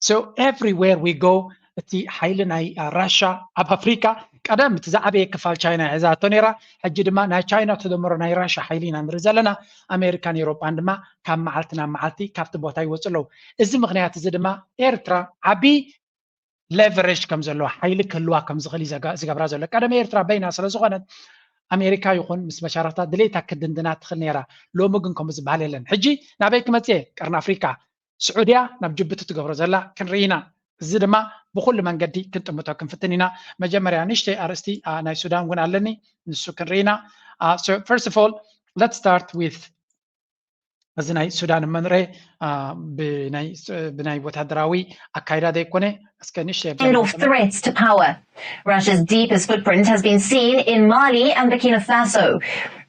So everywhere we go እቲ ሓይሊ ናይ ራሻ ኣብ ኣፍሪካ ቀደም እቲ ዝዓበየ ክፋል ቻይና ሒዛቶ ነይራ። ሕጂ ድማ ናይ ቻይና ተደምሮ ናይ ራሻ ሓይሊ ኢና ንርኢ ዘለና። ኣሜሪካን ኤውሮጳን ድማ ካብ መዓልቲ ናብ መዓልቲ ካብቲ ቦታ ይወፁ ኣለዉ። እዚ ምክንያት እዚ ድማ ኤርትራ ዓብዪ leverage ከም ዘለዎ፣ ሓይሊ ክህልዋ ከም ዝኽእል እዩ ዘጋ- ዝገብራ ዘሎ። ቀደም ኤርትራ በይና ስለ ዝኾነት ኣሜሪካ ይኹን ምስ መሻርኽታ ድሌታ ክድንድና ትኽእል ነይራ። ሎሚ ግን ከምኡ ዝበሃል የለን። ሕጂ ናበይ ክመጽእ እየ? ቀርኒ ኣፍሪካ፣ ስዑድያ ናብ ጅቡቲ ትገብሮ ዘላ ክንርኢ ኢና። እዚ ድማ ብኹሉ መንገዲ ክንጥምቶ ክንፍትን ኢና። መጀመርያ ንእሽተይ ኣርእስቲ ኣ፣ ናይ ሱዳን እውን ኣለኒ፣ ንሱ ክንርኢ ኢና። ኣ፣ so first of all, let's start with እዚ ናይ ሱዳን መንረ ብናይ ወታደራዊ ኣካይዳ ዘይኮነ እስከ ንእሽተይ End of threats to power. Russia's deepest footprint has been seen in Mali and Burkina Faso.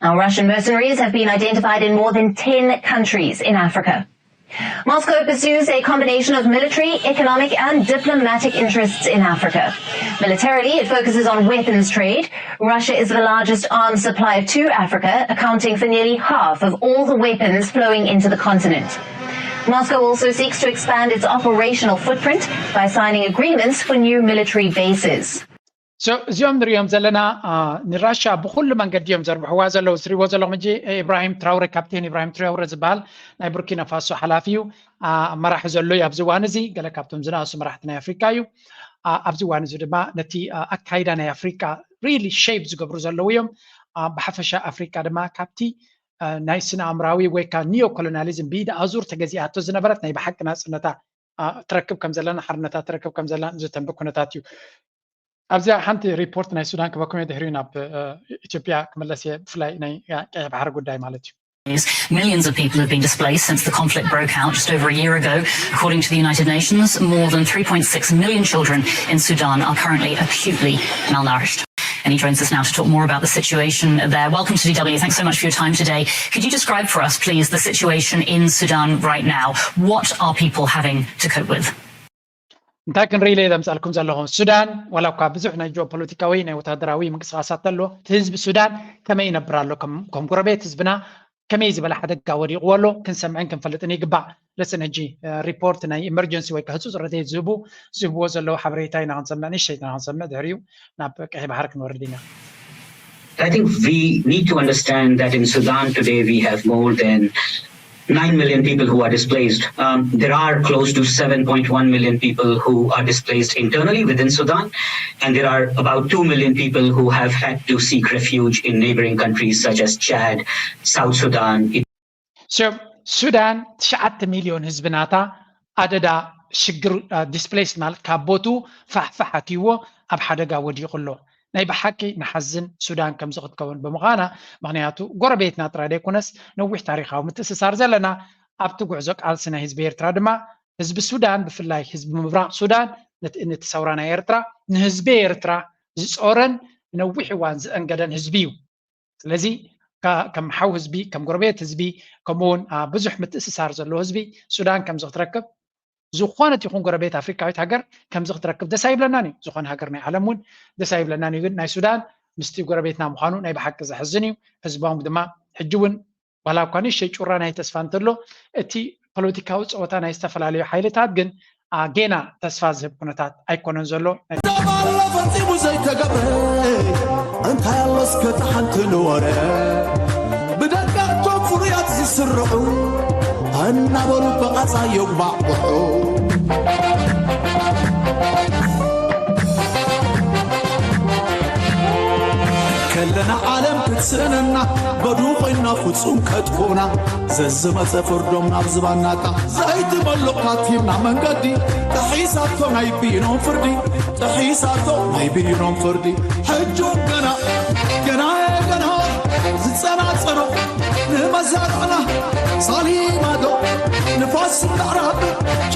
Now, Russian mercenaries have been identified in more than ten countries in Africa. Moscow pursues a combination of military, economic, and diplomatic interests in Africa. Militarily, it focuses on weapons trade. Russia is the largest arms supplier to Africa, accounting for nearly half of all the weapons flowing into the continent. Moscow also seeks to expand its operational footprint by signing agreements for new military bases. እዚኦም ንሪኦም ዘለና ንራሻ ብኩሉ መንገዲ እዮም ዘርብሕዋ ዘለዉ። ዝሪዎ ዘለኹም እንጂ ኢብራሂም ትራውረ፣ ካፕቴን ኢብራሂም ትራውረ ዝበሃል ናይ ቡርኪና ፋሶ ሓላፊ እዩ፣ መራሒ ዘሎ እዩ ኣብዚ እዋን እዚ። ገለ ካብቶም ዝነኣሱ መራሕቲ ናይ ኣፍሪካ እዩ። ኣብዚ እዋን እዚ ድማ ነቲ ኣካይዳ ናይ ኣፍሪካ ሪሊ ሼፕ ዝገብሩ ዘለዉ እዮም። ብሓፈሻ ኣፍሪካ ድማ ካብቲ ናይ ስነ ኣእምራዊ ወይ ከዓ ኒዮ ኮሎኒያሊዝም ብኢድ ኣዙር ተገዚኣቶ ዝነበረት ናይ ብሓቂ ናፅነታ ትረክብ ከም ዘለና፣ ሓርነታ ትረክብ ከም ዘለና ዘተንብ ኩነታት እዩ። ኣብዚኣ ሓንቲ ሪፖርት ናይ ሱዳን ክበኩም እየ፣ ድሕሪኡ ናብ ኢትዮጵያ ክምለስ እየ፣ ብፍላይ ናይ ቀይሕ ባሕሪ ጉዳይ ማለት እዩ። Millions of people have been displaced since the conflict broke out just over a year ago. According to the United Nations, more than three point six million children in Sudan are currently acutely malnourished. And he joins us now to talk more about the situation there. Welcome to D W. Thanks so much for your time today. Could you describe for us, please, the situation in Sudan right now? What are people having to cope with? እንታይ ክንርኢ ኢለ ዘምፃልኩም ዘለኹ፣ ሱዳን ዋላ እኳ ብዙሕ ናይ ጂኦፖለቲካዊ ናይ ወታደራዊ ምንቅስቃሳት ተሎ፣ እቲ ህዝቢ ሱዳን ከመይ ይነብር ኣሎ፣ ከም ጎረቤት ህዝብና ከመይ ዝበለ ሓደጋ ወዲቕዎ ኣሎ ክንሰምዕን ክንፈልጥን ይግባእ። ለስን ሕጂ ሪፖርት ናይ ኢመርጀንሲ ወይ ህፁፅ ረድኤት ዝህቡ ዝህብዎ ዘለዉ ሓበሬታ ኢና ክንሰምዕ፣ ንእሽተይ ኢና ክንሰምዕ፣ ድሕሪኡ ናብ ቀይሕ ባሕሪ ክንወርድ ኢና። I think we need to understand that in Sudan today we have more than nine million people who are displaced. Um, there are close to seven point one million people who are displaced internally within Sudan, and there are about two million people who have had to seek refuge in neighboring countries such as Chad, South Sudan. ሱዳን ትሽዓተ ሚልዮን ህዝቢ ናታ ኣደዳ ሽግር ዲስፕሌስ ማለት ካብ ቦቱ ፋሕፋሕ ኣትይዎ ኣብ ሓደጋ ወዲቑ ኣሎ። ናይ ብሓቂ ንሓዝን ሱዳን ከምዚ ክትከውን ብምዃና፣ ምኽንያቱ ጎረቤትና ጥራይ ዘይኮነስ ነዊሕ ታሪኻዊ ምትእስሳር ዘለና ኣብቲ ጉዕዞ ቃልሲ ናይ ህዝቢ ኤርትራ ድማ ህዝቢ ሱዳን ብፍላይ ህዝቢ ምብራቕ ሱዳን ነቲ ሰውራ ናይ ኤርትራ ንህዝቢ ኤርትራ ዝጾረን ነዊሕ እዋን ዝእንገደን ህዝቢ እዩ። ስለዚ ከም ሓው ህዝቢ፣ ከም ጎረቤት ህዝቢ፣ ከምኡውን ብዙሕ ምትእስሳር ዘለዎ ህዝቢ ሱዳን ከምዚ ክትረክብ ዝኾነት ይኹን ጎረቤት ኣፍሪካዊት ሃገር ከምዚ ክትረክብ ደስ ኣይብለናን እዩ። ዝኾነ ሃገር ናይ ዓለም እውን ደስ ኣይብለናን እዩ። ግን ናይ ሱዳን ምስቲ ጎረቤትና ምዃኑ ናይ ብሓቂ ዘሕዝን እዩ። ህዝቦም ድማ ሕጂ እውን ዋላ እኳ ንእሽተይ ጩራ ናይ ተስፋ እንተሎ እቲ ፖለቲካዊ ፀወታ ናይ ዝተፈላለዩ ሓይልታት ግን ጌና ተስፋ ዝህብ ኩነታት ኣይኮነን ዘሎ። ዳባሎ ፈጺሙ ዘይተገብረ እንታይ ኣሎ እስከ ሓንቲ ንወረ ብደቀቕቶም ፍሩያት ዝስርዑ እናበሉ ብቓጻ የጉባዕብሑ ከለና ዓለም ክትስእነና በዱ ኮይና ፍጹም ከጥፉና ዘዝመጸ ፍርዶም ናብ ዝባናታ ዘይትመልቕ ካቲምና መንገዲ ጥሒሳቶ ናይ ብይኖም ፍርዲ ጥሒሳቶ ናይ ብይኖም ፍርዲ ሕጂ ገና ገና ገና ዝጸናጸኖ ንመዛርዕና ሳሊማዶ ንፋስ ምዕራብ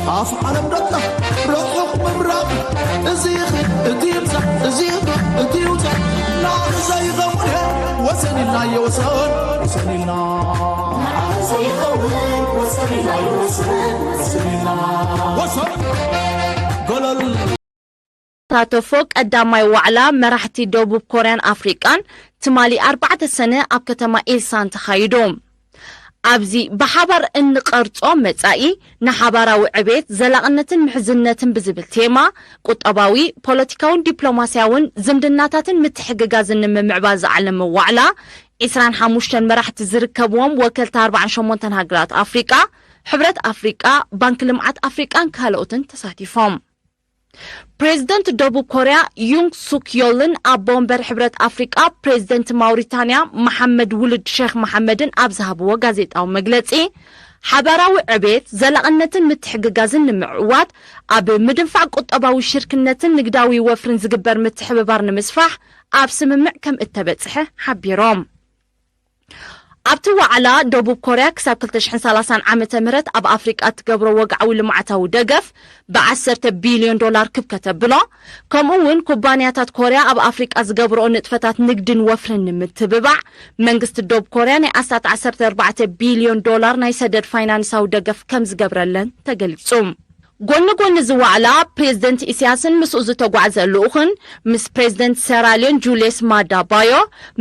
ጫፍ ዓለም ደቃ ርሑቕ ምብራቕ እዚ ይኽድ እቲ ይብዛሕ እዚ ይኽድ እቲ ይውዛሕ ናዕሪ ዘይኸውን ወሰን ኢልናዮ ወሰን ወሰን ኢልና ናዕሪ ዘይኸውን ወሰን ኢልናዮ ወሰን ወሰን ኢልና ወሰን ገለል ተሳተፎ ቀዳማይ ዋዕላ መራሕቲ ደቡብ ኮርያን ኣፍሪቃን ትማሊ ኣርባዕተ ሰነ ኣብ ከተማ ኢልሳን ተኻይዱ። ኣብዚ ብሓባር እንቐርጾ መጻኢ ንሓባራዊ ዕቤት፣ ዘላቕነትን ምሕዝነትን ብዝብል ቴማ ቁጠባዊ፣ ፖለቲካውን ዲፕሎማስያውን ዝምድናታትን ምትሕግጋዝን ንምምዕባል ዝዓለመ ዋዕላ ዕስራን ሓሙሽተን መራሕቲ ዝርከብዎም ወከልቲ ኣርባዓን ሸሞንተን ሃገራት ኣፍሪቃ፣ ሕብረት ኣፍሪቃ፣ ባንኪ ልምዓት ኣፍሪቃን ካልኦትን ተሳቲፎም። ፕሬዝደንት ደቡብ ኮርያ ዩንግ ሱክ ዮልን ኣቦ ወንበር ሕብረት ኣፍሪቃ ፕሬዝደንት ማውሪታንያ መሓመድ ውሉድ ሼክ መሓመድን ኣብ ዝሃብዎ ጋዜጣዊ መግለጺ፣ ሓባራዊ ዕቤት፣ ዘላቕነትን ምትሕግጋዝን ንምዕዋት ኣብ ምድንፋዕ ቁጠባዊ ሽርክነትን ንግዳዊ ወፍርን ዝግበር ምትሕብባር ንምስፋሕ ኣብ ስምምዕ ከም እተበጽሐ ሓቢሮም። ኣብቲ ዋዕላ ደቡብ ኮርያ ክሳብ ክልተ ሽሕን ሰላሳን ዓመተ ምህረት ኣብ ኣፍሪቃ እትገብሮ ወግዓዊ ልምዓታዊ ደገፍ ብዓሰርተ ቢልዮን ዶላር ክብ ከተብሎ፣ ከምኡ እውን ኩባንያታት ኮርያ ኣብ ኣፍሪቃ ዝገብርኦ ንጥፈታት ንግድን ወፍርን ንምትብባዕ መንግስቲ ደቡብ ኮርያ ናይ ኣስታት ዓሰርተ ኣርባዕተ ቢልዮን ዶላር ናይ ሰደድ ፋይናንሳዊ ደገፍ ከም ዝገብረለን ተገሊጹ። ጎኒ ጎኒ እዚ ዋዕላ ፕሬዝደንት ኢሳያስን ምስኡ ዝተጓዕዘ ልኡኽን ምስ ፕሬዝደንት ሴራሊዮን ጁልየስ ማዳ ባዮ፣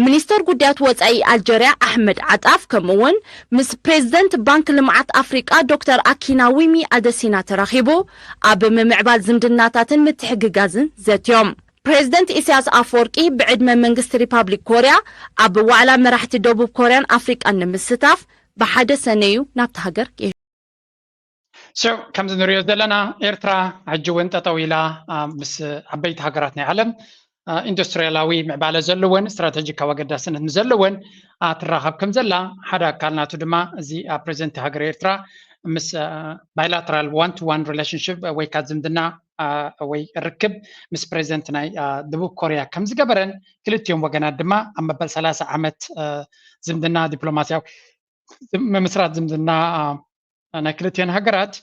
ሚኒስተር ጉዳያት ወጻኢ ኣልጀርያ ኣሕመድ ዓጣፍ ከምኡ እውን ምስ ፕሬዝደንት ባንክ ልምዓት ኣፍሪቃ ዶክተር ኣኪናዊሚ ኣደሲና ተራኺቡ ኣብ ምምዕባል ዝምድናታትን ምትሕግጋዝን ዘትዮም። ፕሬዝደንት ኢሳያስ ኣፈወርቂ ብዕድመ መንግስቲ ሪፓብሊክ ኮርያ ኣብ ዋዕላ መራሕቲ ደቡብ ኮርያን ኣፍሪቃን ንምስታፍ ብሓደ ሰነ እዩ ናብቲ ሃገር። So ከምዚ ንሪኦ ዘለና ኤርትራ ሕጂ እውን ጠጠው ኢላ ምስ ዓበይቲ ሃገራት ናይ ዓለም ኢንዱስትሪያላዊ ምዕባለ ዘለወን ስትራተጂካዊ ኣገዳስነት ምስ ዘለወን ትራኸብ ከም ዘላ ሓደ ኣካል ናቱ ድማ እዚ ፕሬዚደንት ሃገር ኤርትራ ምስ bilateral one to one relationship ወይ ከዓ ዝምድና ወይ ርክብ ምስ ፕሬዚደንት ናይ ደቡብ ኮርያ ከም ዝገበረን ክልቲኦም ወገናት ድማ ኣብ መበል ሰላሳ ዓመት ዝምድና ዲፕሎማሲያዊ ምምስራት ዝምድና ናይ ክልቲኦን ሃገራት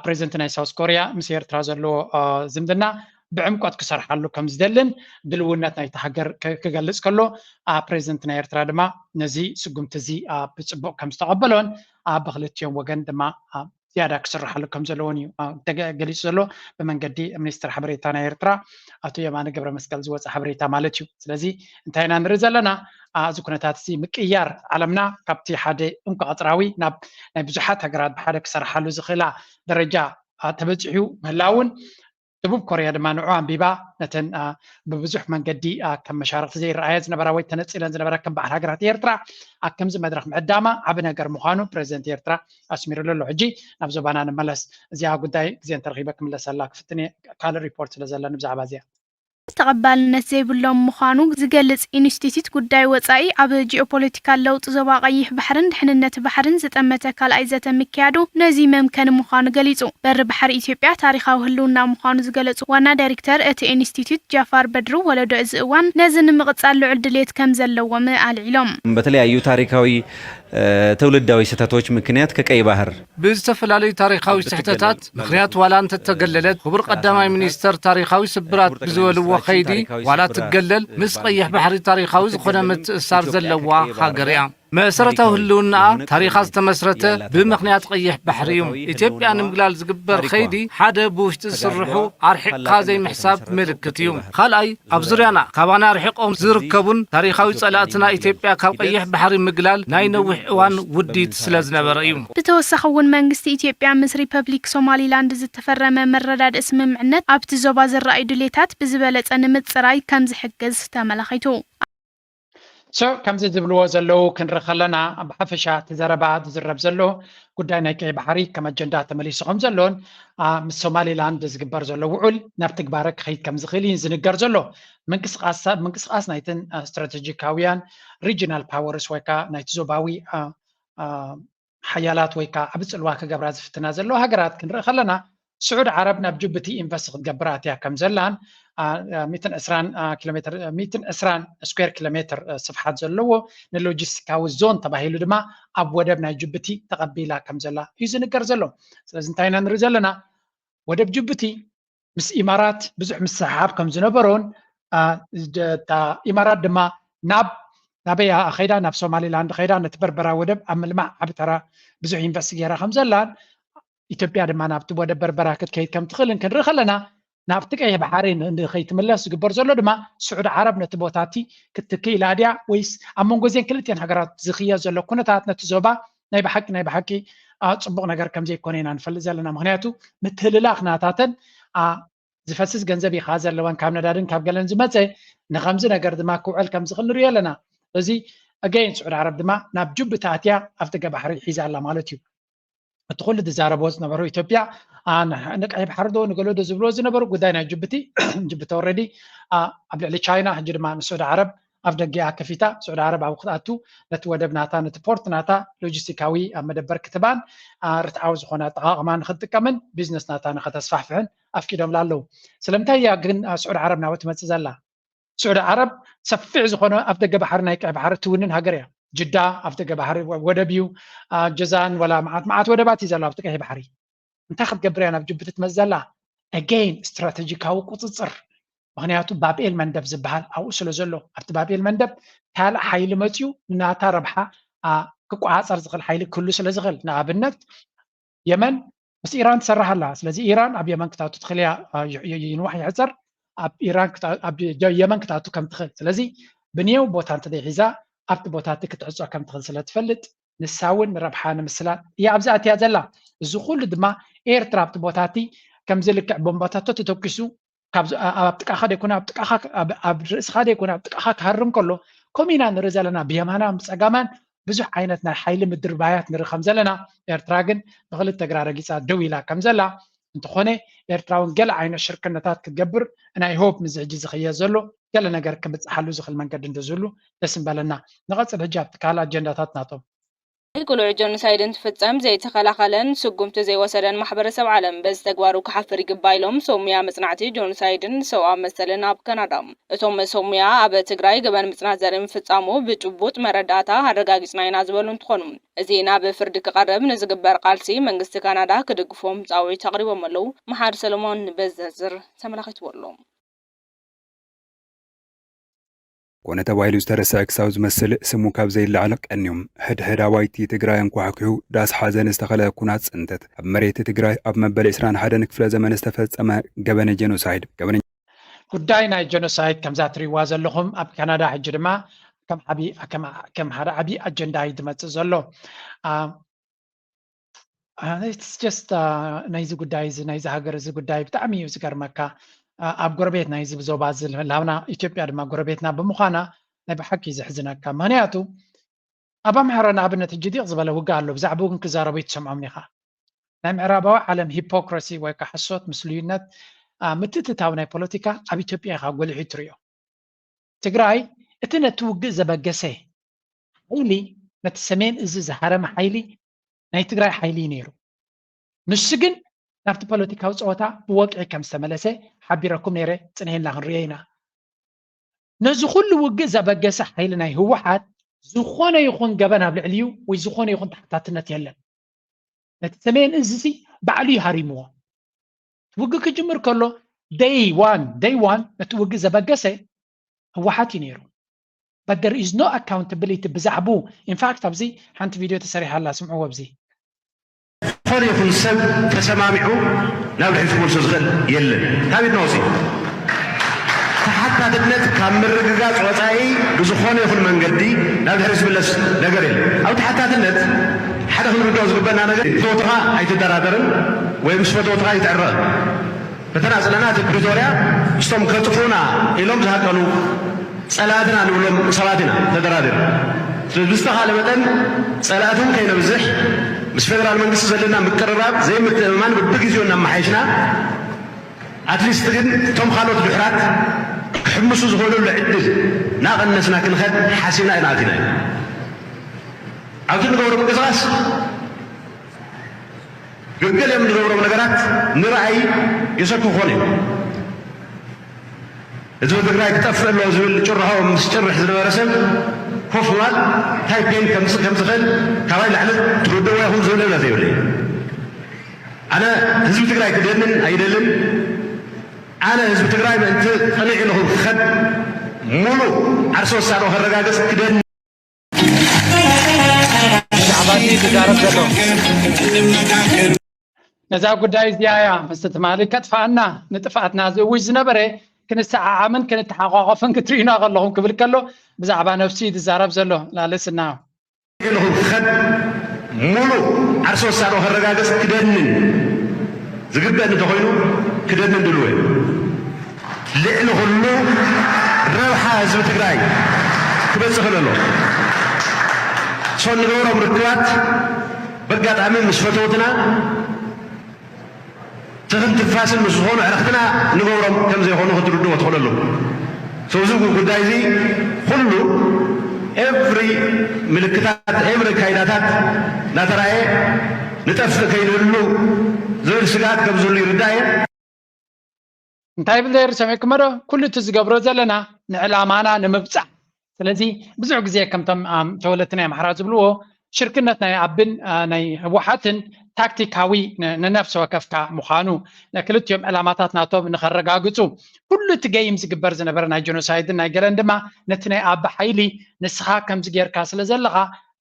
ፕሬዚደንት ናይ ሳውስ ኮርያ ምስ ኤርትራ ዘለዎ ዝምድና ብዕምቆት ክሰርሓሉ ከም ዝደልን ድልውነት ናይቲ ሃገር ክገልጽ ከሎ ፕሬዚደንት ናይ ኤርትራ ድማ ነዚ ስጉምቲ እዚ ብጽቡቕ ከም ዝተቐበሎን ብክልቲኦም ወገን ድማ ዝያዳ ክስርሓሉ ከም ዘለዎን እዩ ገሊጹ ዘሎ። ብመንገዲ ሚኒስትር ሓበሬታ ናይ ኤርትራ ኣቶ የማነ ገብረ መስቀል ዝወፀ ሓበሬታ ማለት እዩ። ስለዚ እንታይ ኢና ንርኢ ዘለና? እዚ ኩነታት እዚ ምቅያር ዓለምና ካብቲ ሓደ እንኮ ቀጽራዊ ናብ ናይ ብዙሓት ሃገራት ብሓደ ክሰርሓሉ ዝኽእላ ደረጃ ተበፂሑ ምህላውን ደቡብ ኮርያ ድማ ንዑ ኣንቢባ ነተን ብብዙሕ መንገዲ ከም መሻርክቲ ዘይረኣያ ዝነበራ ወይ ተነፂለን ዝነበራ ከም በዓል ሃገራት ኤርትራ ኣብ ከምዚ መድረክ ምዕዳማ ዓቢ ነገር ምዃኑ ፕሬዚደንት ኤርትራ ኣስሚሩሉ ኣሎ። ሕጂ ናብ ዞባና ንመለስ። እዚኣ ጉዳይ ግዜ እንተረኺበ ክምለሰላ ክፍትን እየ። ካልእ ሪፖርት ስለ ዘለኒ ብዛዕባ እዚኣ። ተቐባልነት ዘይብሎም ምዃኑ ዝገልጽ ኢንስቲትዩት ጉዳይ ወጻኢ ኣብ ጂኦፖለቲካል ለውጢ ዞባ ቀይሕ ባሕርን ድሕንነት ባሕርን ዝጠመተ ካልኣይ ዘተ ምክያዱ ነዚ መምከኒ ምዃኑ ገሊጹ። በሪ ባሕሪ ኢትዮጵያ ታሪኻዊ ህልውና ምዃኑ ዝገለጹ ዋና ዳይሬክተር እቲ ኢንስቲትዩት ጃፋር በድሩ፣ ወለዶ እዚ እዋን ነዚ ንምቕጻል ልዑል ድሌት ከም ዘለዎም ኣልዒሎም። በተለያዩ ታሪካዊ ትውልዳዊ ስህተቶች ምክንያት ከቀይ ባህር ብዝተፈላለዩ ታሪኻዊ ስሕተታት ምኽንያት ዋላ እንተተገለለት ክቡር ቀዳማይ ሚኒስተር ታሪኻዊ ስብራት ብዝበልዎ ኸይዲ ዋላ ትገለል ምስ ቀይሕ ባሕሪ ታሪኻዊ ዝኾነ ምትእሳር ዘለዋ ሃገር እያ። መሰረታዊ ህልውናኣ ታሪኻ ዝተመስረተ ብምኽንያት ቀይሕ ባሕሪ እዩ። ኢትዮጵያ ንምግላል ዝግበር ኸይዲ ሓደ ብውሽጢ ዝስርሑ ኣርሒቕካ ዘይምሕሳብ ምልክት እዩ። ካልኣይ ኣብ ዙርያና ካባና ርሒቖም ዝርከቡን ታሪኻዊ ጸላእትና ኢትዮጵያ ካብ ቀይሕ ባሕሪ ምግላል ናይ ነዊሕ እዋን ውዲት ስለ ዝነበረ እዩ። ብተወሳኺ እውን መንግስቲ ኢትዮጵያ ምስ ሪፐብሊክ ሶማሊላንድ ዝተፈረመ መረዳድኢ ስምምዕነት ኣብቲ ዞባ ዝረኣዩ ድሌታት ብዝበለጸ ንምጽራይ ከም ዝሕግዝ ተመላኺቱ። So ከምዚ ዝብልዎ ዘለዉ ክንርኢ ከለና ብሓፈሻ እቲ ዘረባ ዝዝረብ ዘሎ ጉዳይ ናይ ቀይ ባሕሪ ከም ኣጀንዳ ተመሊሱ ከም ዘሎን ምስ ሶማሊላንድ ዝግበር ዘሎ ውዑል ናብ ትግባረ ክኸይድ ከም ዝኽእል እዩ ዝንገር ዘሎ። ምንቅስቃስ ናይትን ስትራተጂካውያን regional powers ወይ ከዓ ናይቲ ዞባዊ ሓያላት ወይ ከዓ ዓቢ ጽልዋ ክገብራ ዝፍትና ዘለዋ ሃገራት ክንርኢ ከለና ስዑድ ዓረብ ናብ ጅቡቲ ኢንቨስት ክትገብር ኣትያ ከም ዘላን ሚእትን ዕስራን ኪሎ ሜትር ሚእትን ዕስራን ስኩዌር ኪሎ ሜትር ስፍሓት ዘለዎ ንሎጂስቲካዊ ዞን ተባሂሉ ድማ ኣብ ወደብ ናይ ጅቡቲ ተቐቢላ ከም ዘላ እዩ ዝንገር ዘሎ። ስለዚ እንታይ ኢና ንርኢ ዘለና? ወደብ ጅቡቲ ምስ ኢማራት ብዙሕ ምስሕሓብ ከም ዝነበሮን እታ ኢማራት ድማ ናብ ናበይ ከይዳ ናብ ሶማሊላንድ ከይዳ ነቲ በርበራ ወደብ ኣብ ምልማዕ ዓቢ ተራ ብዙሕ ኢንቨስት ገይራ ከም ዘላን ኢትዮጵያ ድማ ናብቲ ወደብ በርበራ ክትከይድ ከም ትኽእልን ክንርኢ ከለና ናብቲ ቀይሕ ባሕሪ ንኸይትምለስ ዝግበር ዘሎ ድማ ስዑድ ዓረብ ነቲ ቦታ እቲ ክትትክ ኢላ ድያ ወይስ ኣብ መንጎ እዚን ክልቲኤን ሃገራት ዝኽየድ ዘሎ ኩነታት ነቲ ዞባ ናይ ብሓቂ ናይ ብሓቂ ጽቡቕ ነገር ከም ዘይኮነ ኢና ንፈልጥ ዘለና። ምኽንያቱ ምትህልላኽ ናታተን ዝፈስስ ገንዘብ ኢኻ ዘለወን ካብ ነዳድን ካብ ገለን ዝመፀ ንኸምዚ ነገር ድማ ክውዕል ከም ዝኽእል ንሪኦ ኣለና። እዚ again ስዑድ ዓረብ ድማ ናብ ጅቡቲ ኣትያ ኣብ ደገ ባሕሪ ሒዛ ኣላ ማለት እዩ። እቲ ኩሉ ዝዛረቦ ዝነበሩ ኢትዮጵያ፣ አ፣ ን-፣ ንቀይ ባሕሪ ዶ ንገሎ ዶ ዝብሎ ዝነበሩ ጉዳይ ናይ ጅቡቲ፣ ጅቡቲ ኦልሬዲ፣ አ፣ ኣብ ልዕሊ ቻይና፣ ሕጂ ድማ ንስዑዲ ዓረብ ኣብ ደገኣ ከፊታ፣ ስዑዲ ዓረብ ኣብኡ ክትኣቱ፣ ነቲ ወደብ ናታ፣ ነቲ ፖርት ናታ ሎጂስቲካዊ ኣብ መደበር ክትባን፣ አ፣ ርትዓዊ ዝኾነ ኣጠቓቕማ ንክትጥቀምን ቢዝነስ ናታ ንከተስፋሕፍሕን ኣፍቂዶምላ ኣለዉ። ስለምንታይ እያ ግን፣ አ፣ ስዑዲ ዓረብ ናብኡ ትመጽእ ዘላ? ስዑዲ ዓረብ ሰፊሕ ዝኾነ ኣብ ደገ ባሕሪ ናይ ቀይ ባሕሪ ትውንን ሃገር እያ። ጅዳ ኣብ ደገ ባሕሪ ወ-፣ ወደብ እዩ። አ፣ ጀዛን ወላ መዓት መዓት ወደባት እዩ ዘሎ ኣብቲ ቀይ ባሕሪ። እንታይ ክትገብር እያ ናብ ጅቡቲ ትመጽእ ዘላ? ኣገይን ስትራተጂካዊ ቁጽጽር። ምኽንያቱ ባብኤል መንደብ ዝበሃል ኣብኡ ስለ ዘሎ፣ ኣብቲ ባብኤል መንደብ ካልእ ሓይሊ መጽዩ ንናታ ረብሓ፣ አ፣ ክቆጻጸር ዝኽእል ሓይሊ ክህሉ ስለ ዝኽእል፣ ንኣብነት የመን ምስ ኢራን ትሰርሕ ኣላ። ስለዚ ኢራን ኣብ የመን ክታቱ ትኽእል እያ፣ አ፣ ይ-፣ ይ-፣ ይንዋሕ ይሕጸር፣ ኣብ ኢራን ክታ-፣ ኣብ ጀ-፣ የመን ክታቱ ከም ትኽእል። ስለዚ ብንየው ቦታ እንተዘይሒዛ ኣብቲ ቦታ እቲ ክትዕጾ ከም ትኽእል ስለ ትፈልጥ፣ ንሳ እውን ንረብሓ ንምስላጥ እያ ኣብዛ ኣትያ ዘላ። እዚ ኩሉ ድማ ኤርትራ ኣብቲ ቦታ እቲ ከምዚ ልክዕ ቦምባታት ተተኩሱ ካብ ዝ-፣ ኣ-፣ ኣብ ጥቃኻ ደይኮነ፣ ኣብ ጥቃኻ ክ-፣ ኣብ፣ ኣብ ርእስኻ ደይኮነ፣ ኣብ ጥቃኻ ክሃርም ከሎ፣ ከምኡ ኢና ንርኢ ዘለና። ብየማናን ብጸጋማን ብዙሕ ዓይነት ናይ ሓይሊ ምድርባያት ንርኢ ከም ዘለና፣ ኤርትራ ግን ብክልተ እግራ ረጊጻ ደው ኢላ ከም ዘላ፣ እንተኾነ ኤርትራ እውን ገለ ዓይነት ሽርክነታት ክትገብር ናይ ሆፕ፣ ምዚ ሕጂ ዝኽየድ ዘሎ ገለ ነገር ክብጽሓሉ ዝኽእል መንገዲ እንተዝህሉ ደስ ምበለና። ንቐጽል ሕጂ ኣብቲ ካልእ ኣጀንዳታት ናቶም። ቅሉዕ ጀኖሳይድ እንትፍጸም ዘይተኸላኸለን ስጉምቲ ዘይወሰደን ማሕበረሰብ ዓለም በዚ ተግባሩ ክሓፍር ይግባእ ኢሎም ሰሙያ መጽናዕቲ ጀኖሳይድን ሰብኣዊ መሰልን ኣብ ካናዳ። እቶም ሰሙያ ኣብ ትግራይ ገበን ምጽናት ዘርኢ ምፍጻሙ ብጭቡጥ መረዳእታ ኣረጋጊጽና ኢና ዝበሉ እንትኾኑ፣ እዚ ናብ ፍርዲ ክቐርብ ንዝግበር ቃልሲ መንግስቲ ካናዳ ክድግፎም ጻውዒት ኣቕሪቦም ኣለዉ። መሓሪ ሰለሞን በዚ ዝርዝር ተመላኺትዎ ኣሎ። ኮነ ተባሂሉ ዝተረስዐ ክሳብ ዝመስል ስሙ ካብ ዘይለዓል ቀንዮም ሕድሕድ ኣባይቲ ትግራይ ኣንኳሕኲሑ ዳስ ሓዘን ዝተኸለ ኩናት ጽንተት ኣብ መሬት ትግራይ ኣብ መበል ዕስራን ሓደን ክፍለ ዘመን ዝተፈጸመ ገበነ ጀኖሳይድ ገበነ ጉዳይ ናይ ጀኖሳይድ ከምዛ ትሪዋ ዘለኹም ኣብ ካናዳ ሕጂ ድማ ከም ዓቢ-፣ ከም፣ ከም ሓደ ዓቢ ኣጀንዳ እዩ ዝመጽእ ዘሎ። አ፣ አ፣ it's just፣ አ፣ ናይዚ ጉዳይ እዚ፣ ናይዚ ሃገር እዚ ጉዳይ ብጣዕሚ እዩ ዝገርመካ። አ፣ ኣብ ጎረቤት ናይዚ ዞባ እዚ ምህላውና፣ ኢትዮጵያ ድማ ጎረቤትና ብምዃና ናይ ብሓቂ እዩ ዘሕዝነካ። ምኽንያቱ ኣብ ኣምሓራ ንኣብነት ሕጂ ዲቕ ዝበለ ውግእ ኣሎ፣ ብዛዕባኡ ግን ክዛረቡ ኣይትሰምዖምን ኢኻ። ናይ ምዕራባዊ ዓለም ሂፖክረሲ ወይ ከዓ ሓሶት፣ ምስሉይነት፣ አ፣ ምትእትታው ናይ ፖለቲካ ኣብ ኢትዮጵያ ኢኻ ጎሊሑ ትሪኦ። ትግራይ እቲ ነቲ ውግእ ዘበገሰ ሓይሊ፣ ነቲ ሰሜን እዚ ዝሃረመ ሓይሊ ናይ ትግራይ ሓይሊ እዩ ነይሩ። ንሱ ግን ናብቲ ፖለቲካዊ ጸወታ ብወግዒ ከም ዝተመለሰ ሓቢረኩም ነይረ፣ ጽንሔልና ክንርእዮ ኢና። ነዚ ኩሉ ውግእ ዘበገሰ ሓይሊ ናይ ህወሓት ዝኾነ ይኹን ገበን ኣብ ልዕሊኡ ወይ ዝኾነ ይኹን ተሓታትነት የለን። ነቲ ሰሜን እዚ ሲ ባዕሉ እዩ ሃሪምዎ። ውግእ ክጅምር ከሎ ደይ ዋን፣ ደይ ዋን ነቲ ውግእ ዘበገሰ ህወሓት እዩ ነይሩ። But there is no accountability ብዛዕባኡ። In fact ኣብዚ ሓንቲ ቪድዮ ተሰሪሓ ኣላ፣ ስምዕዎ ኣብዚ። ዝኾነ ይኹን ሰብ ተሰማሚዑ ናብ ድሕሪት ክመልሶ ዝኽእል የለን። ካብ ኢድና ወፂኡ ተሓታትነት ካብ ምርግጋፅ ወፃኢ ብዝኾነ ይኹን መንገዲ ናብ ድሕሪት ዝምለስ ነገር የለን። ኣብ ተሓታትነት ሓደ ክንርድኦ ዝግበና ነገር፣ ፈተውትኻ ኣይትደራደርን ወይ ምስ ፈተውትኻ ኣይትዕረቕን። በተናጽለና እቲ ፕሪቶርያ ምስቶም ከጥፉና ኢሎም ዝሃቀኑ ጸላእትና ንብሎም ሰባት ኢና ተደራዲርና። ስለዚ ብዝተኻለ መጠን ጸላእቶም ከይነብዝሕ ምስ ፌደራል መንግስቲ ዘለና ምቅርራብ ዘይምትእምማን በብግዜኡ እናመሓየሽና፣ ኣትሊስት ግን እቶም ካልኦት ድሑራት ክሕምሱ ዝኽእሉሉ ዕድል እናቐነስና ክንኸድ ሓሲብና ኢና ኣቲና ኢና። ኣብቲ ንገብሮ ምንቅስቓስ ገገሊኦም ዝገብሮም ነገራት ንረኣይ የሰክኹ ኮነ እዩ። ህዝቢ ትግራይ ክጠፍእ ኣለዎ ዝብል ጭርሖ ምስ ጭርሕ ዝነበረ ሰብ ኮፍ ምባል እንታይ ፔን ከምፅእ ከም ዝኽእል ካባይ ላዕሊ ትርድእዎ ኢኹም ዝብል እምነት የብለይ። ኣነ ህዝቢ ትግራይ ክደንን ኣይደልን። ኣነ ህዝቢ ትግራይ ምእንቲ ቅንዕ ኢሉ ክኸድ ሙሉእ ዓርሰ ውሳንኡ ከረጋግፅ ክደኒ። ብዛዕባ እዚ ዝዛረብ ዘሎ። ነዛ ጉዳይ እዚኣ እያ ምስቲ ትማሊ ከጥፍኣና፣ ንጥፍኣትና ዝእውጅ ዝነበረ፣ ክንሰዓዓምን ክንተሓቋቆፍን ክትርእዩና ከለኹም ክብል ከሎ ብዛዕባ ነብሱ እዩ ዝዛረብ ዘሎ። ላልስና ኢሉ ክኸድ ሙሉእ ዓርሰ ውሳንኡ ከረጋግፅ ክደንን ዝግበእኒ እንተኾይኑ ክደንን ድልዎ እዩ። ልዕሊ ኩሉ ረብሓ ህዝቢ ትግራይ ክበፅእ ክእል ኣለዎ። ሶ እንገብሮም ርክባት በጋጣሚ ምስ ፈተውትና ትኽን ትንፋስን ምስ ዝኾኑ ዕረኽትና ንገብሮም ከም ዘይኾኑ ክትርድዎ ትኽእሉ ኣለዉ። ስለዚ ጉዳይ እዚ ኩሉ ኤቭሪ ምልክታት ኤቭሪ ካይዳታት እናተራእየ ንጠፍእ ከይንህሉ ዝብል ስግኣት ከም ዝህሉ ይርዳእ እየ። እንታይ ይብል ዘይር ሰሚዕኩሞ ዶ? ኩሉ እቲ ዝገብሮ ዘለና ንዕላማና ንምብፃሕ። ስለዚ ብዙሕ ግዜ ከምቶም ተወለቲ ናይ ኣምሓራ ዝብልዎ ሽርክነት ናይ ኣብን ናይ ህወሓትን ታክቲካዊ ንነፍሲ ወከፍካ ምዃኑ፣ ክልቲኦም ዕላማታት ናቶም ንኸረጋግፁ ኩሉ እቲ ገይም ዝግበር ዝነበረ ናይ ጀኖሳይድን ናይ ገለን ድማ ነቲ ናይ ኣቢ ሓይሊ ንስኻ ከምዚ ጌርካ ስለ ዘለኻ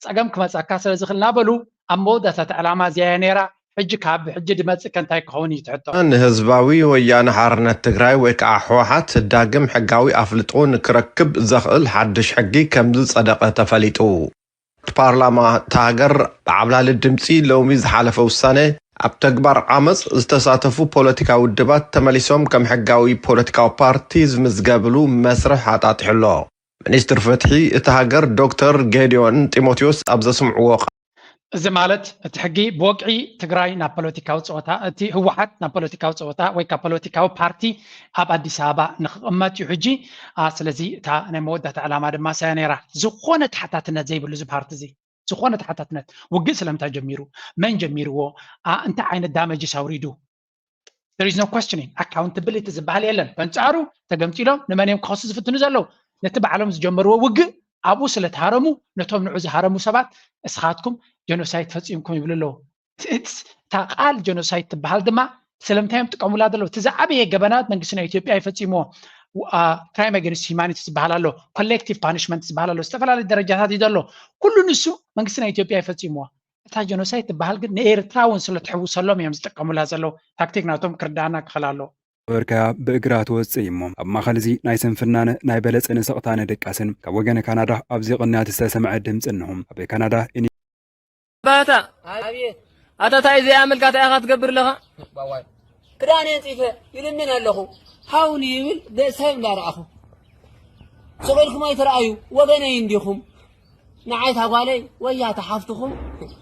ፀገም ክመፀካ ስለ ዝኽእል እናበሉ ኣብ መወዳእታ እቲ ዕላማ እዚኣ እያ ነይራ። ሕጂ ካብ ሕጂ ድመፅእ ከ እንታይ ክኸውን እዩ ትሕቶ? ንህዝባዊ ወያነ ሓርነት ትግራይ ወይ ከዓ ህወሓት ዳግም ሕጋዊ ኣፍልጦ ንክረክብ ዘኽእል ሓድሽ ሕጊ ከም ዝፀደቐ ተፈሊጡ። ፓርላማ እታ ሃገር ብዓብላሊ ድምፂ ሎሚ ዝሓለፈ ውሳነ ኣብ ተግባር ዓመፅ ዝተሳተፉ ፖለቲካዊ ውድባት ተመሊሶም ከም ሕጋዊ ፖለቲካዊ ፓርቲ ዝምዝገብሉ መስርሕ ኣጣጢሑ ኣሎ። ሚኒስትር ፍትሒ እታ ሃገር ዶክተር ጌዲዮን ጢሞቴዎስ ኣብ ዘስምዕዎ ቃል፣ እዚ ማለት እቲ ሕጊ ብወግዒ ትግራይ ናብ ፖለቲካዊ ፀወታ፣ እቲ ህወሓት ናብ ፖለቲካዊ ፀወታ ወይ ካብ ፖለቲካዊ ፓርቲ ኣብ ኣዲስ ኣበባ ንክቕመጥ እዩ ሕጂ። ስለዚ እታ ናይ መወዳእታ ዕላማ ድማ ሳያ ነይራ። ዝኾነ ተሓታትነት ዘይብሉ እዚ ፓርቲ እዚ ዝኾነ ተሓታትነት። ውግእ ስለምንታይ ጀሚሩ? መን ጀሚርዎ? እንታይ ዓይነት ዳመጅስ ኣውሪዱ? There is no questioning. Accountability ዝበሃል የለን። በንጻሩ ተገምጢሎም ንመን እዮም ክኸሱ ዝፍትኑ ዘለዉ? ነቲ ባዕሎም ዝጀመርዎ ውግእ ኣብኡ ስለ ተሃረሙ ነቶም ንዑ ዝሃረሙ ሰባት እስኻትኩም ጀኖሳይድ ፈጺምኩም ይብሉ ኣለዉ። እታ ቃል ጀኖሳይድ ትበሃል ድማ ስለምንታይ እዮም ጥቀሙላ ዘለዉ? እቲ ዝዓበየ ገበናት መንግስቲ ናይ ኢትዮጵያ ይፈጺምዎ። ክራይም ኣገንስት ሂማኒቲ ዝበሃል ኣሎ፣ ኮሌክቲቭ ፓኒሽመንት ዝበሃል ኣሎ፣ ዝተፈላለዩ ደረጃታት እዩ ዘሎ። ኩሉ ንሱ መንግስቲ ናይ ኢትዮጵያ ይፈጺምዎ። እታ ጀኖሳይድ ትበሃል ግን ንኤርትራ እውን ስለ ትሕውሰሎም እዮም ዝጥቀሙላ ዘለዉ። ታክቲክ ናቶም ክርዳኣና ክኽእል ኣለዎ። በርካያ ብእግራ ትወፅእ እሞ ኣብ ማእኸል እዚ ናይ ስንፍናን ናይ በለፅን ስቕታን ድቃስን ካብ ወገን ካናዳ ኣብዚ ቅንያት ዝተሰምዐ ድምፂ እንሆ። ኣብ ካናዳ ባታ ኣብየት ኣታ ታይ እዚኣ መልካ ታይ ኢኻ ትገብር ኣለኻ? ባዋይ ክዳን የንፂፈ ይልምን ኣለኹ። ሃውኒ ይብል ገጽ ሰብ እንዳረኣኹ ስቕ ኢልኩም ኣይትረኣዩ ወገነይ እንዲኹም። ንዓይ ታጓለይ ወያ ተሓፍትኹም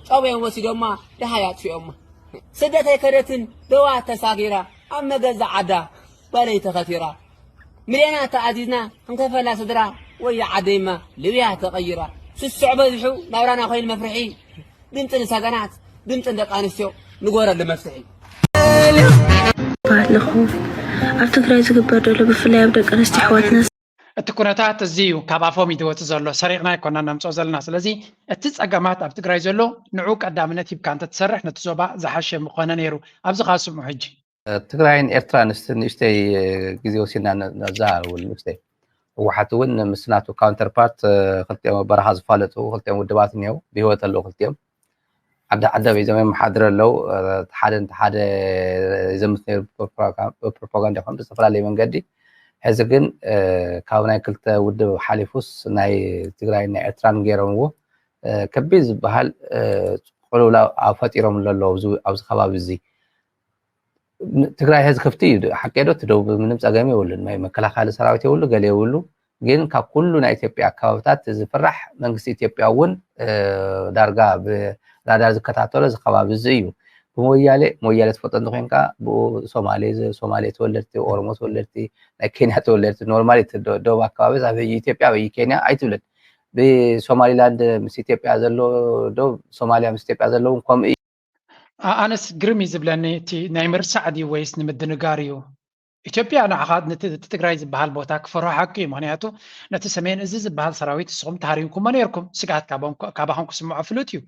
ጨውዮም ወሲዶማ ደሃይ ኣጥፊኦማ። ስደት ኣይከደትን ደዋ ተሳጊራ ኣብ መገዛ ዓዳ ጓለይ ተኸቲራ። ሚልዮናት ተኣዚዝና ክንከፈላ ስድራ ወያ ዓደይማ ልብያ ተቐይራ። ስስዕ በዚሑ ናብራና ኮይኑ መፍርሒ ድምፂ ንሰገናት ድምፂ ንደቂ ኣንስትዮ ንጎረሉ መፍትሒ። ባለኹ ኣብ ትግራይ ዝግበር ዘሎ ብፍላይ ኣብ ደቂ ኣንስትዮ ኣሕዋትና እቲ ኩነታት እዚ እዩ ካብ ኣፎም እዩ ዝወፅእ ዘሎ። ሰሪቕና ኣይኮናን ነምፅኦ ዘለና። ስለዚ እቲ ፀገማት ኣብ ትግራይ ዘሎ ንዑ ቀዳምነት ሂብካ እንተትሰርሕ ነቲ ዞባ ዝሓሸ ምኾነ ነይሩ። ኣብዚ ከዓ ስምዑ ሕጂ። ትግራይን ኤርትራን እስቲ ንእሽተይ ግዜ ወሲድና ነዛ እውን ንእሽተይ ህወሓት እውን ምስ ናቱ ካውንተርፓርት ክልቲኦም በረኻ ዝፋለጡ ክልቲኦም ውድባት እኒሄው ብህይወት ኣለዉ ክልቲኦም ዓዲ ዓዲ ሒዞም የመሓድሩ ኣለዉ። ሓደ እንተ ሓደ ይዘምት ነይሩ ብፕሮፓጋንዳ ይኹን ብዝተፈላለየ መንገዲ። ሕዚ ግን ካብ ናይ ክልተ ውድብ ሓሊፉስ ናይ ትግራይን ናይ ኤርትራን ገይሮምዎ ከቢድ ዝበሃል ቅልውላው ፈጢሮምሉ ኣለዉ ኣብዚ ከባቢ እዚ። ትግራይ ሕዚ ክፍቲ እዩ። ሓቂ ዶ? እቲ ደቡብ ምንም ጸገም የብሉን። ናይ መከላኸሊ ሰራዊት የብሉ፣ ገለ የብሉ። ግን ካብ ኩሉ ናይ ኢትዮጵያ ኣከባብታት ዝፍራሕ መንግስቲ ኢትዮጵያ እውን ዳርጋ ብራዳር ዝከታተሎ እዚ ከባቢ እዚ እዩ። ብሞያሌ ሞያሌ ትፈልጦ እንተኮይንካ ብኡ ሶማሌ ሶማሌ ተወለድቲ ኦሮሞ ተወለድቲ ናይ ኬንያ ተወለድቲ ኖርማሊ ደቡብ ኣከባቢ ኣብ ሕጂ ኢትዮጵያ ወይ ኬንያ ኣይትብልን። ብሶማሊላንድ ምስ ኢትዮጵያ ዘሎ ዶ ሶማሊያ ምስ ኢትዮጵያ ዘለውን ከምኡ እዩ። ኣነስ ግርም እዩ ዝብለኒ እቲ ናይ ምርሳዕ ድዩ ወይስ ንምድንጋር እዩ? ኢትዮጵያ ንዓኻ እቲ ትግራይ ዝበሃል ቦታ ክፈርሆ ሓቂ እዩ። ምክንያቱ ነቲ ሰሜን እዚ ዝበሃል ሰራዊት ንስኹም ተሃሪምኩሞ ነይርኩም። ስግኣት ካባኹም ክስምዖ ፍሉጥ እዩ።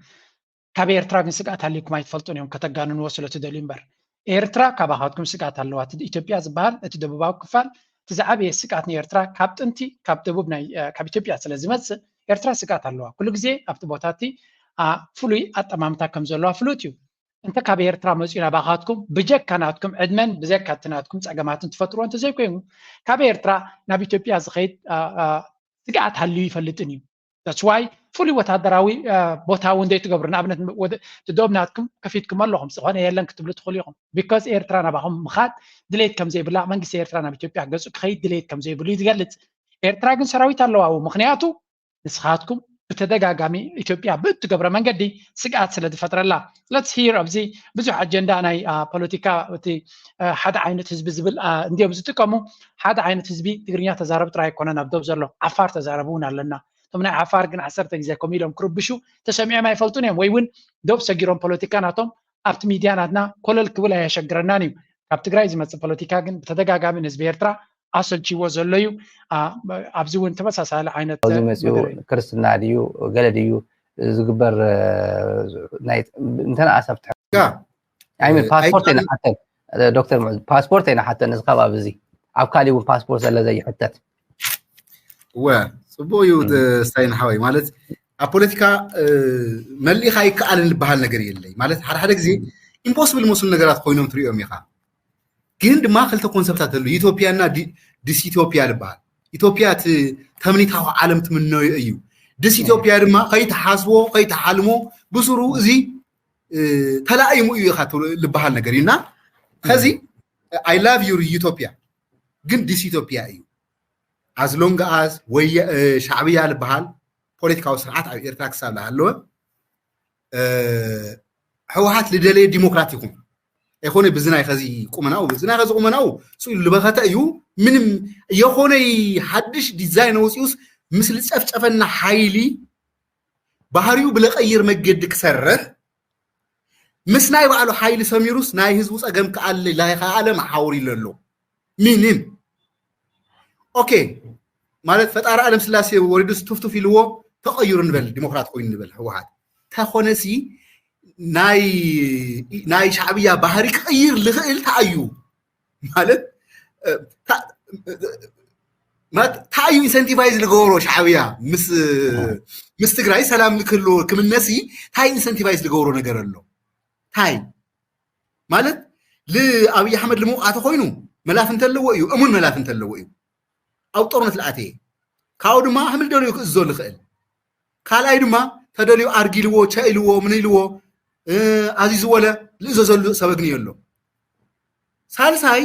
ካብ ኤርትራ ግን ስግኣት ሃልይኩም ኣይትፈልጡን እዮም፣ ከተጋንንዎ ስለ ትደልዩ እምበር። ኤርትራ ካባኻትኩም ስግኣት ኣለዋ። እቲ ኢትዮጵያ ዝበሃል እቲ ደቡባዊ ክፋል እቲ ዝዓበየ ስግኣት ንኤርትራ ካብ ጥንቲ ካብ ደቡብ ናይ ካብ ኢትዮጵያ ስለ ዝመጽእ ኤርትራ ስግኣት ኣለዋ። ኩሉ ግዜ ኣብቲ ቦታ እቲ ፍሉይ ኣጠማምታ ከም ዘለዋ ፍሉጥ እዩ። እንተ ካብ ኤርትራ መጺኡ ናባኻትኩም ብጀካ ናትኩም ዕድመን ብጀካ እቲ ናትኩም ጸገማትን ትፈጥርዎ እንተዘይኮይኑ ካብ ኤርትራ ናብ ኢትዮጵያ ዝኸይድ ስግኣት ሃልዩ ይፈልጥን እዩ። That's why ፍሉይ ወታደራዊ ቦታ እውን ዘይትገብሩ ንኣብነት ዶብ ናትኩም ከፊትኩም ኣለኹም ዝኾነ የለን ክትብሉ ትኽእሉ ኢኹም። Because ኤርትራ ናባኹም ምኻድ ድሌት ከም ዘይብላ መንግስቲ ኤርትራ ናብ ኢትዮጵያ ገጹ ክኸይድ ድሌት ከም ዘይብሉ እዩ ዝገልጽ። ኤርትራ ግን ሰራዊት ኣለዋ ኣብኡ ምኽንያቱ ንስኻትኩም ብተደጋጋሚ ኢትዮጵያ ብእትገብሮ መንገዲ ስግኣት ስለ ዝፈጥረላ። Let's hear ኣብዚ ብዙሕ ኣጀንዳ ናይ ፖለቲካ እቲ ሓደ ዓይነት ህዝቢ ዝብል እንዲዮም ዝጥቀሙ። ሓደ ዓይነት ህዝቢ ትግርኛ ተዛረብ ጥራይ ኣይኮነን ኣብ ዶብ ዘሎ፣ ዓፋር ተዛረብ እውን ኣለና። እቶም ናይ ዓፋር ግን ዓሰርተ ግዜ ከምኡ ኢሎም ክርብሹ ተሰሚዖም ኣይፈልጡን እዮም፣ ወይ እውን ዶብ ሰጊሮም ፖለቲካ ናቶም ኣብቲ ሚድያ ናትና ኮለል ክብል ኣየሸግረናን እዩ። ካብ ትግራይ ዝመፅእ ፖለቲካ ግን ብተደጋጋሚ ንህዝቢ ኤርትራ ኣሰልችዎ ዘሎ እዩ። ኣብዚ እውን ተመሳሳሊ ዓይነት ኣብዚ መፅኡ ክርስትና ድዩ ገለ ድዩ ዝግበር? እንተነኣስ ኣብቲ ፓስፖርት ኣይንሓተን፣ ዶክተር፣ ፓስፖርት ኣይንሓተን። እዚ ከባቢ እዚ ኣብ ካሊእ እውን ፓስፖርት ዘሎ ዘይሕተት። እወ፣ ፅቡቅ እዩ። ስታይን ሓወይ፣ ማለት ኣብ ፖለቲካ መሊእካ ይከኣልን ዝበሃል ነገር የለይ። ማለት ሓደ ሓደ ግዜ ኢምፖስብል መስሉ ነገራት ኮይኖም ትሪኦም ኢኻ። ግን ድማ ክልተ ኮንሰፕታት ኣሉ፣ ዩቶፒያ እና ዲስኢቶፒያ ዝበሃል። ኢትዮጵያ እቲ ተምኒታዊ ዓለም ትምነዮ እዩ። ዲስኢቶፒያ ድማ ከይትሓስቦ ከይትሓልሞ ብስሩ እዚ ተላኢሙ እዩ ኢኻ ዝበሃል ነገር እዩ። እና ከዚ I love your utopia ግን ዲስኢቶፒያ እዩ። As long as ወይ ሻዕብያ ዝበሃል ፖለቲካዊ ስርዓት ኣብ ኤርትራ ክሳብ ዝሃለወ ህወሓት ዝደለየ ዲሞክራት ይኹን ኣይኮነ ብዝናይ ከዚ ቁመናኡ ብዝናይ ከዚ ቁመናኡ ስኡ ዝበኸተ እዩ። ምንም የኾነይ ሓድሽ ዲዛይን ወፂኡስ ምስ ዝጨፍጨፈና ሓይሊ ባህሪኡ ብለቀይር መገዲ ክሰርሕ ምስ ናይ ባዕሉ ሓይሊ ሰሚሩስ ናይ ህዝቡ ፀገም ክኣለ ላይኸኣለ መሓውር ኢሉ ኣሎ። ምንም ኦኬ ማለት ፈጣሪ ኣለም ስላሴ ወሪዱስ ቱፍቱፍ ኢልዎ ተቐይሩ ንበል፣ ዲሞክራት ኮይኑ ንበል ህወሓት ተኾነሲ ናይ ሻዕብያ ባህሪ ክቕይር ልኽእል ተኣዩ ማለት ታዩ ኢንሰንቲቫይዝ ዝገብሮ ሻዕብያ ምስ ትግራይ ሰላም ንክህልዎ ክምነሲ ታይ ኢንሰንቲቫይዝ ዝገብሮ ነገር ኣሎ? ታይ ማለት ልኣብይ ኣሕመድ ልምውቃ ተኮይኑ መላፍ እንተለዎ እዩ፣ እሙን መላፍ እንተለዎ እዩ ኣብ ጦርነት ልኣተየ። ካብኡ ድማ ሕምል ደልዩ ክእዝዞ ልኽእል። ካልኣይ ድማ ተደልዩ ኣርጊልዎ፣ ቸኢልዎ፣ ምን ኢልዎ ኣዚዝዎ ለ ልእዘዘሉ ሰብ ኣግንዮ ኣሎ። ሳልሳይ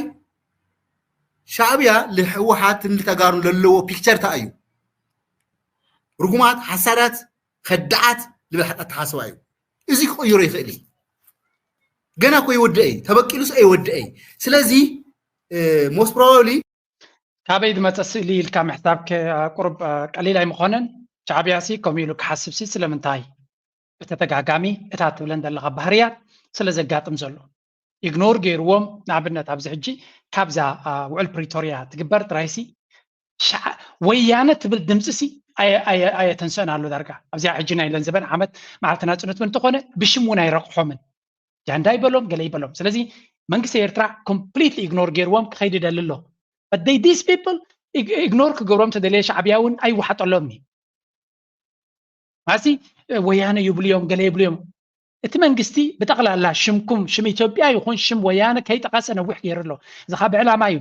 ሻዕብያ ልህወሓትን ልተጋሩን ለለዎ ፒክቸር ታይ እዩ? ርጉማት፣ ሓሳዳት፣ ከዳዓት ልብል ኣተሓሳስባ እዩ። እዚ ክቕይሮ ይኽእል እዩ። ገና እኮ ይወድአ እዩ፣ ተበቂሉስ ኣይወድአ እዩ። ስለዚ most probably ካበይ ዝመፀ ስእሊ ኢልካ ምሕሳብ ቁሩብ ቀሊል ኣይምኾነን። ሻዕብያ ሲ ከምኡ ኢሉ ክሓስብ ሲ ስለምንታይ? ብተደጋጋሚ እታ ትብለን ዘለኻ ባህርያት ስለ ዘጋጥም ዘሎ ኢግኖር ገይርዎም። ንኣብነት ኣብዚ ሕጂ ካብዛ ውዕል ፕሪቶርያ ትግበር ጥራይሲ ወያነ ትብል ድምፂ ሲ ኣየተንስአን ኣሎ ዳርጋ። ኣብዚኣ ሕጂ ናይ ለንዘበን ዓመት መዓልቲ ናፅነት እውን እንተኾነ ብሽም እውን ኣይረቕሖምን። ጃንዳ ይበሎም ገለ ይበሎም። ስለዚ መንግስቲ ኤርትራ ኮምፕሊትሊ ኢግኖር ገይርዎም ክኸይድ ይደሊ ኣሎ። But they, these people ኢግኖር ክገብሮም ተደለየ ሻዕብያ እውን ኣይወሓጠሎም እዩ። ማሲ ወያነ ይብሉ እዮም ገለ ይብሉ እዮም። እቲ መንግስቲ ብጠቕላላ ሽምኩም ሽም ኢትዮጵያ ይኹን ሽም ወያነ ከይጠቐሰ ነዊሕ ገይሩ ኣሎ። እዚ ካብ ዕላማ እዩ።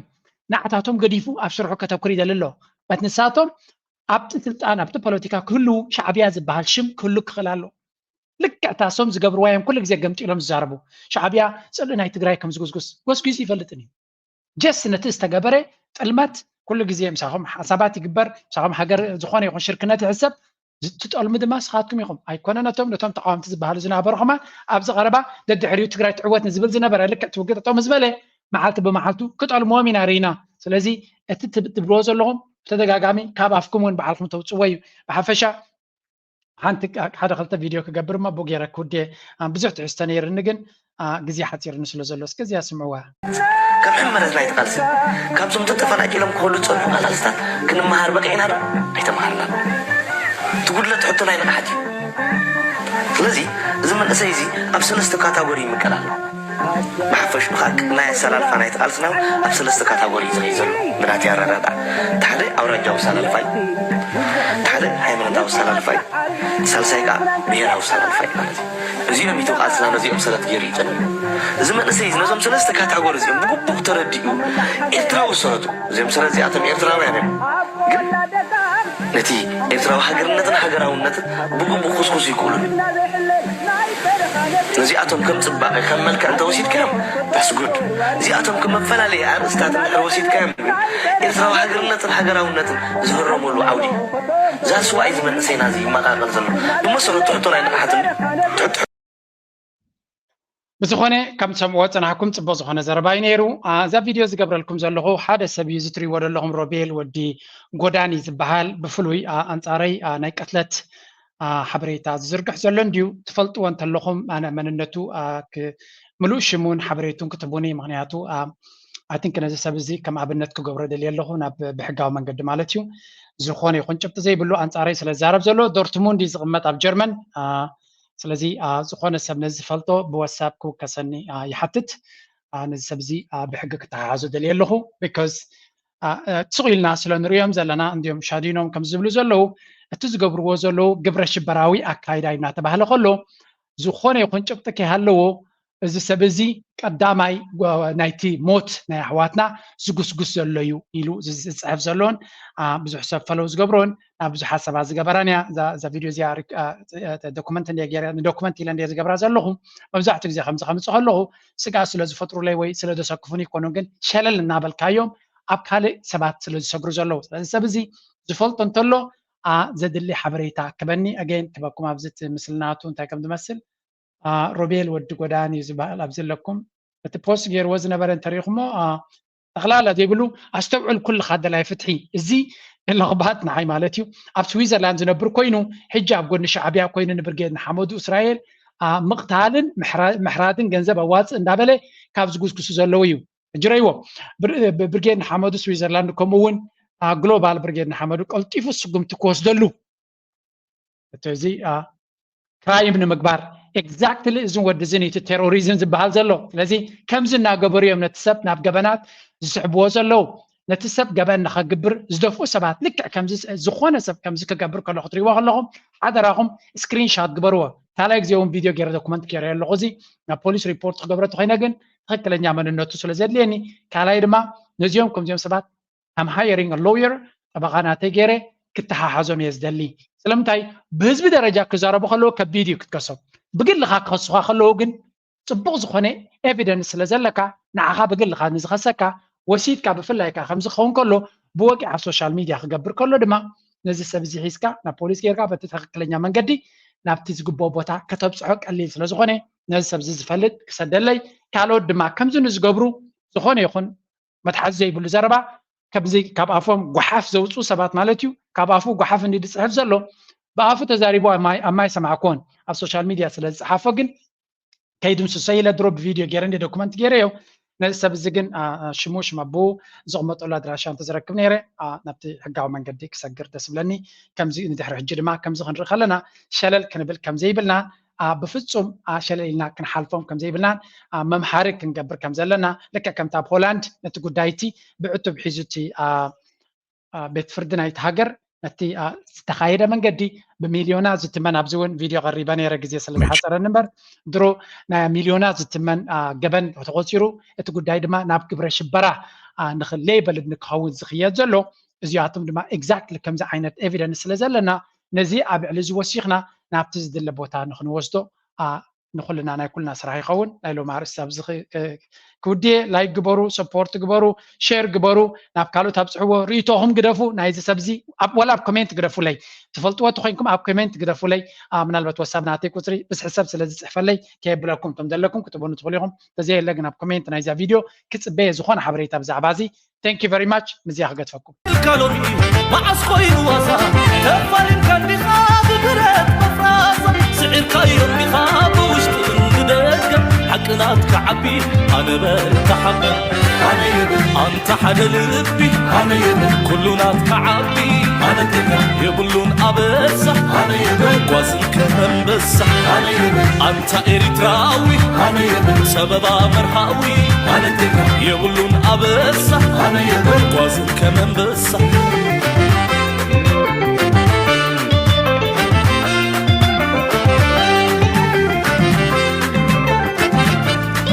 ንዓታቶም ገዲፉ ኣብ ስርሑ ከተኩር ይደሊ ኣሎ። በት ንሳቶም ኣብቲ ስልጣን ኣብቲ ፖለቲካ ክህልው ሻዕብያ ዝበሃል ሽም ክህሉ ክኽእል ኣሎ። ልክዕ ታሶም ዝገብርዋ እዮም ኩሉ ግዜ ገምጢሎም ዝዛረቡ። ሻዕብያ ፅልኢ ናይ ትግራይ ከም ዝጉስጉስ ጎስጒሱ ይፈልጥን እዩ። ጀስት ነቲ ዝተገበረ ጥልመት ኩሉ ግዜ ምሳኹም ሓሳባት ይግበር፣ ምሳኹም ሃገር ዝኾነ ይኹን ሽርክነት ይሕሰብ። ትጠልሙ ድማ ስኻትኩም ኢኹም። ኣይኮነ ነቶም ነቶም ተቃወምቲ ዝበሃሉ ዝነበሩ ከማን ኣብዚ ቀረባ ደድሕሪኡ ትግራይ ትዕወት ንዝብል ዝነበረ ልክዕ ትውግጥ ጠጠው ምስ በለ መዓልቲ ብመዓልቱ ክጠልምዎም ኢና ርኢና። ስለዚ እቲ ትብልዎ ዘለኹም ብተደጋጋሚ ካብ ኣፍኩም እውን ባዕልኩም ተውፅዎ እዩ። ብሓፈሻ ሓንቲ ሓደ ክልተ ቪድዮ ክገብር እሞ ብኡ ገይረ ክውድየ ብዙሕ ትሕዝቶ ነይርኒ ግን ግዜ ሓፂርኒ ስለ ዘሎ እስከ እዚኣ ስምዕዋ። ካብ ሕመረት ናይቲ ቃልሲ ካብዞም ተፈናቂሎም ክኸዱ ዝፀንሑ ቃላልስታት ክንመሃር በቂዕና ዶ ኣይተምሃርናን? እቲ ጉድለት ሕቶ ናይ ንቕሓት እዩ። ስለዚ እዚ መንእሰይ እዚ ኣብ ሰለስተ ካታጎሪ ይምቀል ኣሎ። ብሓፈሽኡ ከዓ ናይ ኣሰላልፋ ናይቲ ቃልስና እውን ኣብ ሰለስተ ካታጎሪ እዩ ዝኸይድ ዘሎ ብናተይ ኣረዳድኣ። እቲ ሓደ ኣውራጃዊ ኣሰላልፋ እዩ። እቲ ሓደ ሃይማኖታዊ ኣሰላልፋ እዩ። ሳልሳይ ከዓ ብሄራዊ ኣሰላልፋ እዩ ማለት እዩ። እዚኦም እዩ ቃልስና ነዚኦም ሰረት ገይሩ ይፀንሑ። እዚ መንእሰይ እዚ ነዞም ሰለስተ ካታጎሪ እዚኦም ብግቡእ ተረዲኡ ኤርትራዊ ሰረቱ እዚኦም ሰረት እዚኣቶም ኤርትራውያን እዮም ግን ነቲ ኤርትራዊ ሃገርነትን ሃገራውነትን ብግቡእ ክስኩሱ ይክእሉን ነዚኣቶም ከም ጽባቐ፣ ከም መልክዕ እንተ ወሲድካዮም that's good። እዚኣቶም ከም መፈላለዪ ኣርእስታት እንድሕር ወሲድካዮም ግን ኤርትራዊ ሃገርነትን ሃገራውነትን ዝህረመሉ ዓውዲ እዩ። That's why እዚ መንእሰይና እዚ ይመቓቐል ዘሎ። ብመሰረቱ ትሕቶ ናይ ንቕሓትን ትሕቶ ብዝኾነ ከም ትሰምዕዎ ዝጸናሕኩም ጽቡቕ ዝኾነ ዘረባ እዩ ነይሩ። እዛ ቪድዮ ዝገብረልኩም ዘለኹ ሓደ ሰብ እዩ፣ እዚ ትሪእዎ ዘለኹም ሮቤል ወዲ ጎዳኒ ዝበሃል ብፍሉይ ኣንጻረይ ናይ ቅትለት ሓበሬታ ዝዝርግሕ ዘሎ እንድዩ። ትፈልጥዎ እንተለኹም ኣነ መንነቱ ምሉእ ሽሙን ሓበሬቱን ክትህቡኒ፣ ምክንያቱ I think ነዚ ሰብ እዚ ከም ኣብነት ክገብሮ ደልየ ኣለኹ፣ ናብ ብሕጋዊ መንገዲ ማለት እዩ። ዝኾነ ይኹን ጭብጢ ዘይብሉ ኣንጻረይ ስለ ዝዛረብ ዘሎ፣ ዶርትሙንድ እዩ ዝቕመጥ ኣብ ጀርመን። ስለዚ ዝኾነ ሰብ ነዚ ዝፈልጦ ብዋትሳፕ ክውከሰኒ ይሓትት። ነዚ ሰብ እዚ ብሕጊ ክተሓሓዞ ደልየ ኣለኹ። Because ስቕ ኢልና ስለ ንርእዮም ዘለና እንድዮም ሻዲኖም ከም ዝብሉ ዘለዉ፣ እቲ ዝገብርዎ ዘለዉ ግብረ ሽበራዊ ኣካይዳ እዩ እናተባህለ ከሎ፣ ዝኾነ ይኹን ጭብጢ ከይሃለዎ እዚ ሰብ እዚ ቀዳማይ ናይቲ ሞት ናይ ኣሕዋትና ዝጉስጉስ ዘሎ እዩ ኢሉ ዝፅሕፍ ዘሎን ብዙሕ ሰብ ፈለው ዝገብሮን ናብ ብዙሓት ሰባት ዝገበራን እያ። እዛ ቪድዮ እዚኣ ዶክመንት እንደ ገይረ ንዶክመንት ኢለ እንደ ዝገብራ ዘለኹ መብዛሕትኡ ግዜ ከምዚ ከምፅእ ከለኹ ስጋት ስለ ዝፈጥሩለይ ወይ ስለ ዘሰክፉን ይኮኑ፣ ግን ሸለል እናበልካዮም ኣብ ካልእ ሰባት ስለ ዝሰግሩ ዘለዉ። ስለዚ ሰብ እዚ ዝፈልጦ እንተሎ ዘድሊ ሓበሬታ ክበኒ ኣገይን ክበኩም ኣብዚ እቲ ምስልናቱ እንታይ ከም ዝመስል ሮቤል ወዲ ጎዳኒ እዩ ዝበሃል ኣብዚ ኣለኩም። እቲ ፖስት ገይርዎ ዝነበረ እንተሪኢኹሞ ጠቕላላ ዘይብሉ ኣስተውዕል ኩልኻ ደላይ ፍትሒ። እዚ ለኽባት ንዓይ ማለት እዩ ኣብ ስዊዘርላንድ ዝነብር ኮይኑ ሕጂ ኣብ ጎኒ ሻዕብያ ኮይኑ ንብርጌድ ንሓመዱ እስራኤል ምቕታልን ምሕራድን ገንዘብ ኣዋፅእ እንዳበለ ካብ ዝጉስጉሱ ዘለዉ እዩ። እጅረይዎ ብርጌድ ንሓመዱ ስዊዘርላንድ ከምኡ እውን ግሎባል ብርጌድ ንሓመዱ ቀልጢፉ ስጉምቲ ክወስደሉ እቲ እዚ ክራይም ንምግባር ኤግዛክትሊ እዝን ወዲ ዝን እቲ ቴሮሪዝም ዝበሃል ዘሎ። ስለዚ ከምዚ እናገበሩ እዮም ነቲ ሰብ ናብ ገበናት ዝስሕብዎ ዘለዉ። ነቲ ሰብ ገበን ንኸግብር ዝደፍኡ ሰባት ልክዕ ከምዚ ዝኾነ ሰብ ከምዚ ክገብር ከሎ ክትሪእዎ ከለኹም ሓደራኹም ስክሪንሻት ግበርዎ። ካልኣይ ግዜ እውን ቪድዮ ገይረ ዶኩመንት ገይረ ኣለኹ። እዚ ናብ ፖሊስ ሪፖርት ክገብረ ተኾይነ ግን ትኽክለኛ መንነቱ ስለ ዘድልየኒ፣ ካልኣይ ድማ ነዚኦም ከምዚኦም ሰባት I'm hiring a lawyer፣ ጠበቓ ናተይ ገይረ ክተሓሓዞም እየ ዝደሊ። ስለምንታይ ብህዝቢ ደረጃ ክዛረቡ ከለዉ ከቢድ እዩ ክትከሶም። ብግልኻ ክኸሱኻ ከለዉ ግን ፅቡቕ ዝኾነ ኤቪደንስ ስለ ዘለካ ንዓኻ ብግልኻ ንዝኸሰካ ወሲድካ ብፍላይ ከዓ ከምዚ ክኸውን ከሎ ብወግዒ ኣብ ሶሻል ሚድያ ክገብር ከሎ ድማ ነዚ ሰብ እዚ ሒዝካ ናብ ፖሊስ ጌርካ በቲ ትኽክለኛ መንገዲ ናብቲ ዝግብኦ ቦታ ከተብፅሖ ቀሊል ስለ ዝኾነ ነዚ ሰብ እዚ ዝፈልጥ ክሰደለይ ካልኦት ድማ ከምዚ ንዝገብሩ ዝኾነ ይኹን መትሓዚ ዘይብሉ ዘረባ ከምዚ ካብ ኣፎም ጓሓፍ ዘውፅኡ ሰባት ማለት እዩ። ካብ ኣፉ ጓሓፍ እንዲ ዝፅሕፍ ዘሎ ብኣፉ ተዛሪቡ ኣብ ማይ ሰማዕኮን ኣብ ሶሻል ሚድያ ስለ ዝፀሓፎ ግን ከይድምስሶ ኢለ ድሮ ብቪድዮ ገይረ እንደ ዶኩመንት ገይረዮ። ነዚ ሰብ እዚ ግን ሽሙ ሽም ኣቦኡ ዝቕመጠሉ ኣድራሻ እንተዝረክብ ነይረ ናብቲ ሕጋዊ መንገዲ ክሰግር ደስ ብለኒ። ከምዚ ንድሕሪ ሕጂ ድማ ከምዚ ክንርኢ ከለና ሸለል ክንብል ከምዘይብልና ብፍፁም ሸለል ኢልና ክንሓልፎም ከምዘይብልናን መምሃሪ ክንገብር ከምዘለና ልክዕ ከምታ ሆላንድ ነቲ ጉዳይቲ ብዕቱብ ሒዙ እቲ ቤት ፍርዲ ናይቲ ሃገር ነቲ ዝተኻየደ መንገዲ ብሚልዮና ዝትመን ኣብዚ እውን ቪድዮ ቀሪበ ነይረ ግዜ ስለ ዝሓፀረኒ እምበር ድሮ ናይ ሚልዮና ዝትመን ገበን ተቆፂሩ እቲ ጉዳይ ድማ ናብ ግብረ ሽበራ ንክሌበል ንክኸውን ዝክየድ ዘሎ እዚኣቶም ድማ ኤግዛክትሊ ከምዚ ዓይነት ኤቪደንስ ስለ ዘለና ነዚ ኣብ ልዕሊ እዚ ወሲኽና ናብቲ ዝድለ ቦታ ንክንወስዶ ንኩልና ናይ ኩልና ስራሕ ይኸውን። ናይ ሎም ኣርእስቲ ኣብዚ ክውድየ ላይክ ግበሩ፣ ሰፖርት ግበሩ፣ ሸር ግበሩ፣ ናብ ካልኦት ኣብፅሕዎ። ርእቶኹም ግደፉ። ናይዚ ሰብዚ ወላ ኣብ ኮሜንት ግደፉለይ፣ ትፈልጥዎ ተኮይንኩም ኣብ ኮሜንት ግደፉለይ። ምናልባት ወሳብ ናተይ ቁፅሪ ብዝሒ ሰብ ስለ ዝፅሕፈለይ ከየብለኩም እቶም ዘለኩም ክትበኑ ትኽእሉ ኢኹም። ተዘየለ ግን ኣብ ኮሜንት ናይዛ ቪድዮ ክፅበየ ዝኾነ ሓበሬታ ብዛዕባ እዚ Thank you very much። ምዚያ ክገድፈኩም። ኢልካ ሎሚ መዓስ ኮይኑ ዋዛ ተፋሊምካ እንዲኻ ብብረት መፍራሳ ስዒርካዮም ዲኻ ብውሽጥን ብደገ ሓቂ ናትካ ዓቢ ኣነ በል ተሓበ ኣነ የብል ኣንታ ሓደ ልቢ ኣነ የብል ኩሉ ናትካ ዓቢ ኣነ ቴጋ የብሉን ኣበሳ ኣነ የብል ጓዝን ከመንበሳ ኣነ የብል ኣንታ ኤሪትራዊ ኣነ የብል ጸበባ መርሃዊ ኣነ ቴጋ የብሉን ኣበሳ ኣነ የብል ጓዝን ከመንበሳ